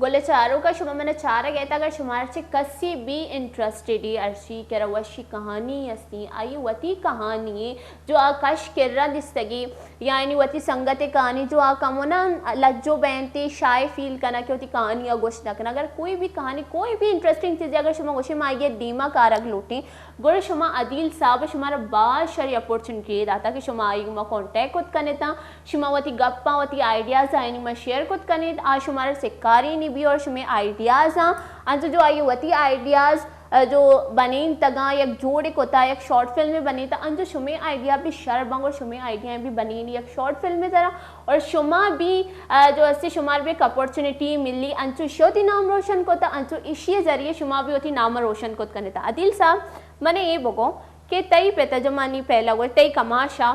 گل چاروکا، شما من چارگ ایت، اگر شمارا چہ کسی بھی انٹرسٹڈی ارشی کرا وشی کہانی ہستی، آئی وتی کہانی جو آ کش کرا دستگی، یعنی وتی سنگت کہانی جو آ کمونا لجو بینتی، شائع فیل کنا کہ وتی کہانی آ گوشت نہ کنا۔ اگر کوئی بھی کہانی، کوئی بھی انٹرسٹنگ چیزے اگر شما گوشے ما آئی دیما کارگ لوٹیں، گڑا شما عدیل صاحب شمارا باز شری اپورچونیٹی داتا کہ شما آئی گما کانٹیکٹ کت کنیتا، شما وتی گپاں، وتی آئیڈیاز آیانی ما شیئر کت کنیت، آ شمارا سکاری نی بی اور شمے آئیڈیاز آں، انچو جو آئی وتی آئیڈیاز، ء، جو بنین تگاں، یک جوڑے کتا، یک شارٹ فلمے بنیتا، انچو شمے آئیڈیا بھی شر بنگ اور شمے آئیڈیا بھی بنین یک شارٹ فلمے طرح، اور شما بھی، ء، جو اسے شمار بھی ایک اپورچونیٹی ملی، انچو شو تی نام روشن کتا، انچو اشی ذریعے شما بھی وتی نام روشن کت کنیتا۔ عدیل صاحب، منے اے بگو کہ تئی پتا جو منی پہلا گوشت، تئی کماشا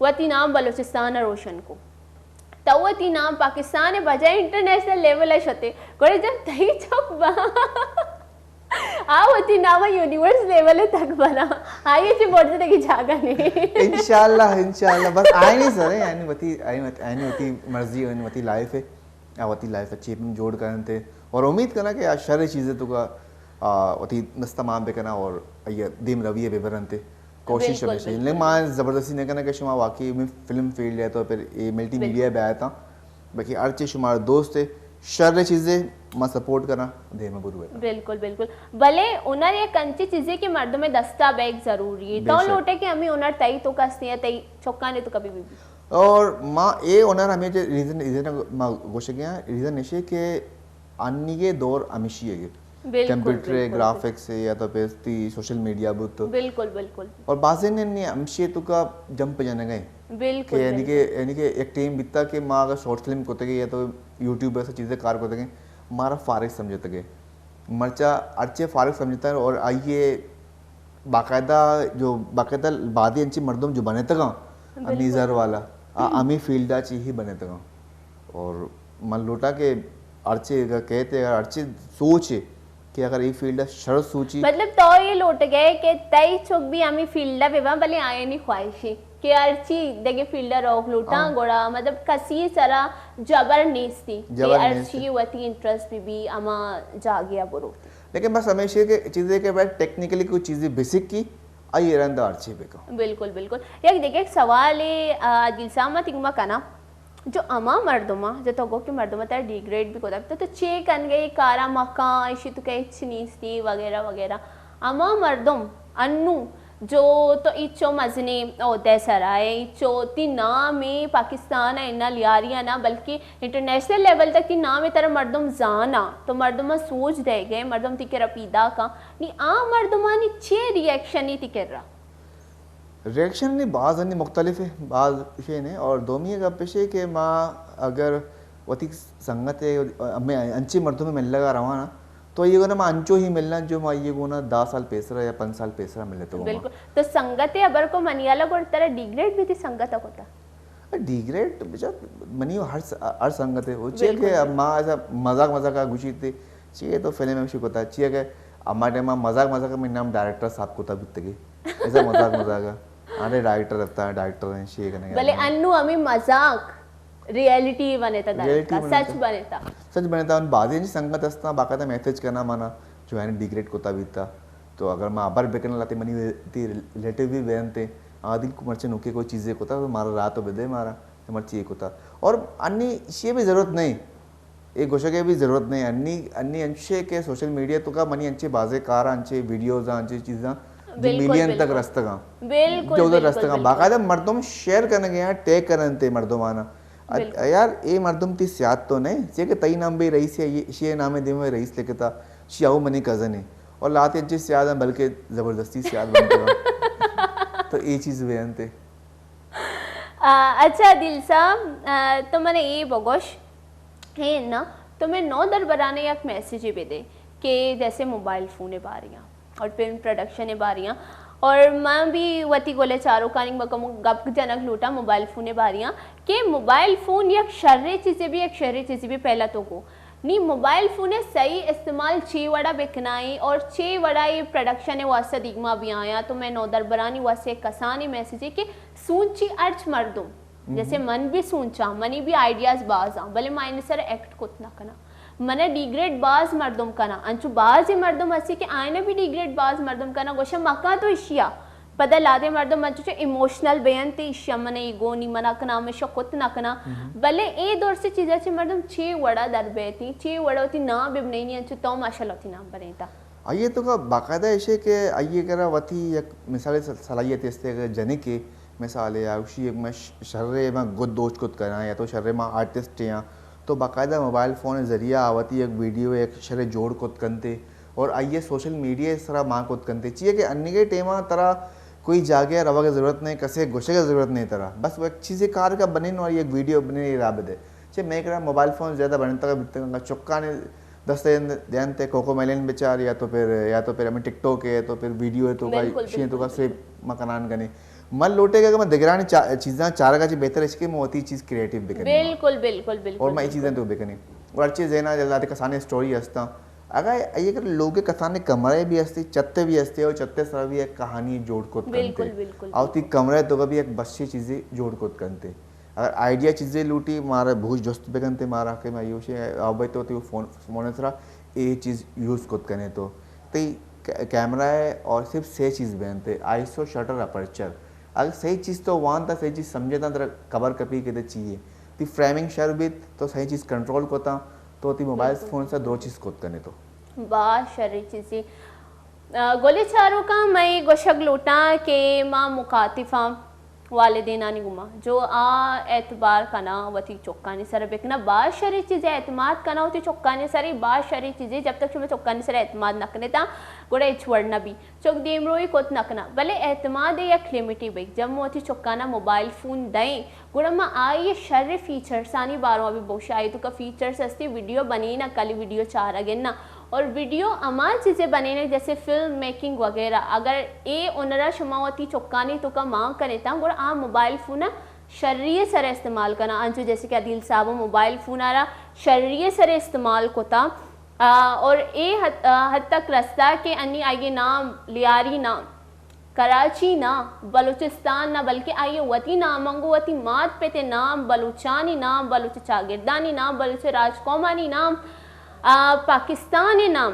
وتی نام بلوچستان ءَ روشن کو، تو وتی نام پاکستان ءَ بجائے انٹرنیشنل لیول ءَ شتے، گڑا جب تئی چک با آ وتی نام ءَ یونیورس لیول ءَ تک بنا، آئی ءَ چہ برز دگہ جاگہ نہیں۔ انشاءاللہ، انشاءاللہ، بس آئی نہیں سر ہے، یعنی وتی، آئی وت-، آئی وتی مرضی، آئی وتی لائف ہے، آ وتی لائف اچھی جوڑ کرنتے اور امید کرنا کہ آ شر چیزیں تو کا، آ، وتی دستا مان بکنا اور آئی دیم رویے بے برنتے۔ کوشش بالکل، ہمیشہ، بالکل۔ لیکن ما زبردستی نہ کرنا کہ شما واقعی میں فلم فیلڈ ہے تو پھر یہ ملٹی میڈیا بالکل۔ بہ آتا، باقی ہر چیز شمارا دوست ہے، شر چیزیں ما سپورٹ کرنا، دیم برو ہے۔ بالکل، بالکل۔ بلے ہنر یک انچی چیزے کہ مردم دستا بیگ ضروری ہے۔ بے تو شک۔ لوٹے کہ ہمیں ہنر تئی تو کستے ہیں، تئی چکانے تو کبھی بھی۔ اور ما اے ہنر ہمیں جو ریزن، ریزن ما گوشگے ہیں، ریزن نشے کہ آنیگے دور ہمیشی ہے۔ بالکل، کمپیوٹر ہے، بالکل۔ گرافکس ہے، یا تو پھر تی سوشل میڈیا بوت۔ بالکل، بالکل۔ اور بازیں نے، نے ہمشی تو کا جمپ جانے گئے۔ بالکل، کہ یعنی کہ، بالکل۔ یعنی کہ ایک ٹائم بیتا کہ ما اگر شارٹ فلم کوتگے یا تو یوٹیوب ایسا چیزیں کار کوتگے، مارا فارغ سمجھتگے۔ مرچا ہرچے فارغ سمجھتا ہے اور آئیے باقاعدہ جو باقاعدہ بادی انچی مردم جو بنے تگا، بالکل۔ امی زر والا، آ، امی فیلڈا چی ہی بنے تگا۔ اور من لوٹا کہ ہرچے اگر کہتے، اگر ہرچے سوچے کہ اگر یہ فیلڈا شر سوچی۔ مطلب تو یہ لوٹ گئے کہ تئی چک بھی امی فیلڈا بے بلے آئے نہیں خواہشی۔ کہ ہرچی دگہ فیلڈ ءَ روک لوٹاں، ہاں۔ گڑا مطلب کسی سرا جبر نیستی کہ جبر نیستی۔ ہرچی وتی انٹرسٹ بی بی ہما جاگے ءَ بروتی۔ لیکن بس ہمیشہ کہ چیزے کہ باید ٹیکنیکلی کوئی چیزے بسکی، آئی رند ہرچی بکن۔ بالکل، بالکل۔ یک دگہ سوالے، آ، عادل صاحب ما تنگ ما کنا۔ جو ہما مردماں، جو تو گو کہ مردماں ترا ڈیگریڈ بھی کتا، تو، تو چے کنگے، کارا مکاں، ایشی تو کہ ہچ نیستی وغیرہ وغیرہ۔ ہما مردم انو جو تو ایچو مزنیں عہدہ سرا ئے، ایچو تی نام ئے پاکستان ءَ انا لیاری ءَ نہ بلکہ انٹرنیشنل لیول تک تی نام ئے ترا مردم زانا، تو مردم ءَ سوج دئیگ ئے، مردم تی کرا پیداک آں، نی آ مردمانی چے ری ایکشن ئے تی کرا؟ ری ایکشن نی باز انی مختلف ئے، باز شے نے، اور دومی گپ اش ئے کہ ما اگر وتی سنگت ئے، ہمے انچیں مردم ئے ملگا رواں نا، تو آئی گونا ما انچو ہی ملنا جو ما آئی گونا دہ سال پیسرا یا پنچ سال پیسرا ملتگوں ما۔ بالکل۔ تو سنگت ئے ہبر کو منی والا گڑ ترا ڈیگریڈ بھی تی سنگت ءَ کتا؟ ڈیگریڈ بچا منی ہر س-، ہر سنگت ئے، وہ چیئے بالکل، کہ بالکل۔ ما ایسا مذاق مذاق ءَ گوشی تے، چیئے تو فلم ہمشی کتا، چیئے کہ اما ٹائم ما مذاق مذاق ءَ منی نام ڈائریکٹر صاحب کتا بیتگے۔ ایسا مذاق مذاق ءَ۔ آنے ڈائریکٹر رہتا ہے، ڈائریکٹر ہیں، شیئے کرنے بلے انو ہمیں مذاق ریئلٹی بنے تا، ریئلٹی بنے سچ تا۔ بنے تا۔ سچ بنے تا، ان بازی انچی سنگت ہستا، باقاعدہ میسج کرنا مانا، جو ہے نا ڈیگریڈ کتا بیتا۔ تو اگر ما ابر بکن لاتے منی تی ریلیٹیو بھی بیان تے، آ دل کو مرچے نوکے کوئی چیزے کتا، تو مارا راہ تو بدے مارا، مرچی یہ کتا۔ اور انی شیئے بھی ضرورت نہیں۔ اے گوشگ ءِ بھی ضرورت نہیں۔ انی، انی انچے کہ سوشل میڈیا تو کا منی انچے بازے کار، انچے ویڈیوز، انچے چیزاں جو بالکل، ملین تک بالکل۔ رستگاں۔ بالکل، جو ادھر بالکل، رستگاں۔ بالکل۔ باقاعدہ مردم شیئر کرنے گئے ہیں، ٹیگ کرن تے مردمانا۔ ا-، بالکل۔ یار، اے مردم تی سیاد تو نہیں، چے کہ تئی نام بھی رئیس ہے، یہ، شی نام دیم میں رئیس لکھتا، شی آؤ منی کزن ہے۔ اور لاتے انچے سیاد ہیں، بلکہ زبردستی سیاد بنتے ہیں۔ تو اے چیز بھی انتے۔ آ، اچھا دل صاحب، آ، تو منے اے بگوش، ہے نا، تو میں نودربرانے یک میسجے بدے کہ جیسے موبائل فون باریاں اور فلم پروڈکشن باریاں، اور من بھی وتی گلے چاروکانی بکم گپ جنک لوٹا موبائل فون باریاں کہ موبائل فون یک شرے چیزے بھی، یک شرے چیزے بھی پہلا تو کو نی موبائل فون ءِ صحیح استعمال چے وڑا بکنائیں اور چے وڑا اے پروڈکشن ءِ واسطہ دیگما بیایاں، تو میں نودربرانی واسطہ یک کسانیں میسجے کہ سوچی ہرچ مردم، جیسے من بھی سوچاں، منی بھی آئیڈیاز باز آں، بلے ما آئین سر ایکٹ کت نہ کناں۔ منا ڈیگریڈ باز مردم کناں، انچو بازیں مردم ہستی کہ آئین بھی ڈیگریڈ باز مردم کناں، گوشاں مکاں تو اشیا۔ پدا لادے مردم انچو چو ایموشنل بینت، ایشی ء من ایگو نی منا کنا، ہمیشہ کت نہ کنا۔ بلے اے دور سے چیزا چہ مردم چے وڑا در بیتی، چے وڑا وتی نام ببنینی، انچو تو ماشاءاللہ وتی نام برینتا۔ آئی ء تو کا باقاعدہ ایشے کہ آئی ء کرا وتی یک مثال صلاحیت استے، اگر جنکے مثال ہے، اوشی یک میں شرے میں گد دوست کت کنا یا تو شرے میں آرٹسٹ ہیں، تو باقاعدہ موبائل فون ذریعہ آ وتی یک ویڈیو یک شرے جوڑ کت کنتے اور آئی ء سوشل میڈیا سرا مان کت کنتے۔ چیئے کہ انیگے ٹیما ترا کوئی جاگہ ء روگ ء ضرورت نہیں، کسے گوشگ ء ضرورت نہیں ترا۔ بس وہ ایک چیزے کار کا بنین اور ایک ویڈیو بنین، راہ بدے۔ چہ مئے کرا موبائل فون زیادہ بنتگ بیتگ، انگا چکانے دست دینتے کوکو میلن بچار یا تو پھر، یا تو پھر ہمیں ٹک ٹاک ہے تو پھر ویڈیو ہے تو کا بالکل، شین تو کا بالکل۔ سیو مکنان کنے۔ من لوٹے کہ من دگرانی چا-، چیزاں چارگا چہ بہتر اش کہ من وتی چیز کریٹیو بکنی۔ بالکل، بالکل، بالکل، اور من اے بالکل۔ چیزاں تو بکنی۔ اور ہر چیز ذہن ء جلدی کسانیں سٹوری ہستاں۔ اگاں اے اگر لوگ کسانیں کمرہ بھی ہستی، چھت بھی ہستی اور چھت سرا بھی ایک کہانی جوڑ کت کنتے۔ بالکل، بالکل، اور تی بالکل۔ کمرہ تو بھی ایک بچی چیزیں جوڑ کت کنتے۔ اگر آئیڈیا چیزیں لوٹی، مارا بہوش جست بکنتے، مارا کہ میں یوشے آبے تو تی فون، فون سرا اے چیز یوز کت کنے تو۔ تی ک-، کیمرہ ہے اور صرف سے چیز بینتے، آئیسو، شٹر، اپرچر۔ اگر صحیح چیز تو وانتا، صحیح چیز سمجھتا، ترا خبر کپی کہ چیئے۔ تی فریمنگ شر بیت، تو صحیح چیز کنٹرول کتا، تو تی موبائل بالکل۔ فون سے دو چیز کت کنے تو۔ با شریں چیزے۔ آ، گلیں چاروکاں، من اے گوشگ لوٹاں کہ ما مخاطفاں والدینانی گوما جو آ اعتبار کناں وتی چکانی سر بکناں، باز شریں چیزے اعتماد کناں وتی چکانی سر، باز شریں چیزے۔ جب تک شما چکانی سر اعتماد نہ کنیت، گڑا ہچ وڑ نہ بی۔ چک دیمروئی کت نہ کناں، بلے اعتماد ء یک لمٹے بیت۔ جب ما وتی چکانا موبائل فون دئیں، گڑا ما آئی ء شر فیچرزانی باروا بھی بگوشیں۔ آئی توکا فیچرز ہستی، ویڈیو بنینا، کلی ویڈیو چارگ ء نہ۔ اور ویڈیو ہما چیزے بنینا جیسے فلم میکنگ وغیرہ۔ اگر اے ہنرا شما وتی چکانی توکا مان کنیت، گڑا آ موبائل فونا شری سر استعمال کناں، انچو جیسے کہ عدیل صاحب موبائل فونا را شری سر استعمال کتا۔ آ، اور اے حد، آ، حد تک رستا کہ انی آئی نام لیاری نام کراچی نام، بلوچستان نام، بلکہ آئی وتی نام انگو وتی مات پت نام، بلوچانی نام، بلوچ چاگردانی نام، بلوچ راج قومانی نام، آ، پاکستان نام،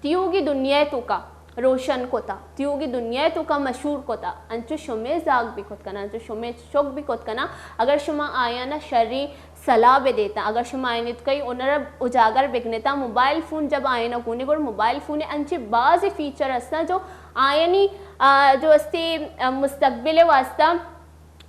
تیوگی دنیا توکا روشن کتا، تیوگی دنیا توکا مشہور کتا، انچو شمے زاگ بھی کت کنا، انچو شمے چک بھی کت کنا۔ اگر شما آیانا شری صلاح بدیتاں، اگر شما آیانی تکئی ہنر اجاگر بکنیتاں، موبائل فون جب آیانا گونے گڑ موبائل فون انچے باز فیچر ہستاں جو آیانی، آ، جو استی، آ، مستقبل واسطہ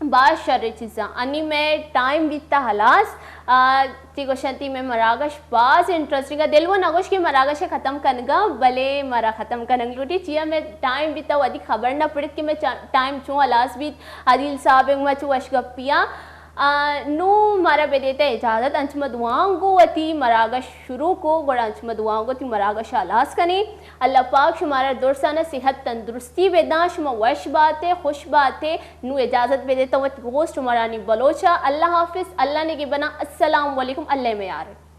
باز شر چیزاں۔ انی میں ٹائم بیتا ہلاس، آ، تی گوشنتی میں مراگش باز انٹرسٹنگ ہے۔ دل وہ نہ گوش کہ مراگش ختم کنگا، بلے مارا ختم کنگ لوٹی۔ چیا میں ٹائم بیتا ودی خبر نہ پڑت کہ میں چا-، ٹائم چون ہلاس بیت۔ عدیل صاحب انگا چو وش گپیا۔ آ، نوں مارا بدیتہ اجازت، انچ ما دعاؤں گو وتی مراگش شروع کو، گڑا انچ ما دعاؤں گو وتی مراگش ہلاس کنیں۔ اللہ پاک شمارا درسانا صحت تندرستی بداں، شما وش باتے، خوش باتے۔ نوں اجازت بدیتہ وتی ہوسٹ عمرانی بلوچا۔ اللہ حافظ، اللہ نگہباناں، السلام علیکم، اللہ میار۔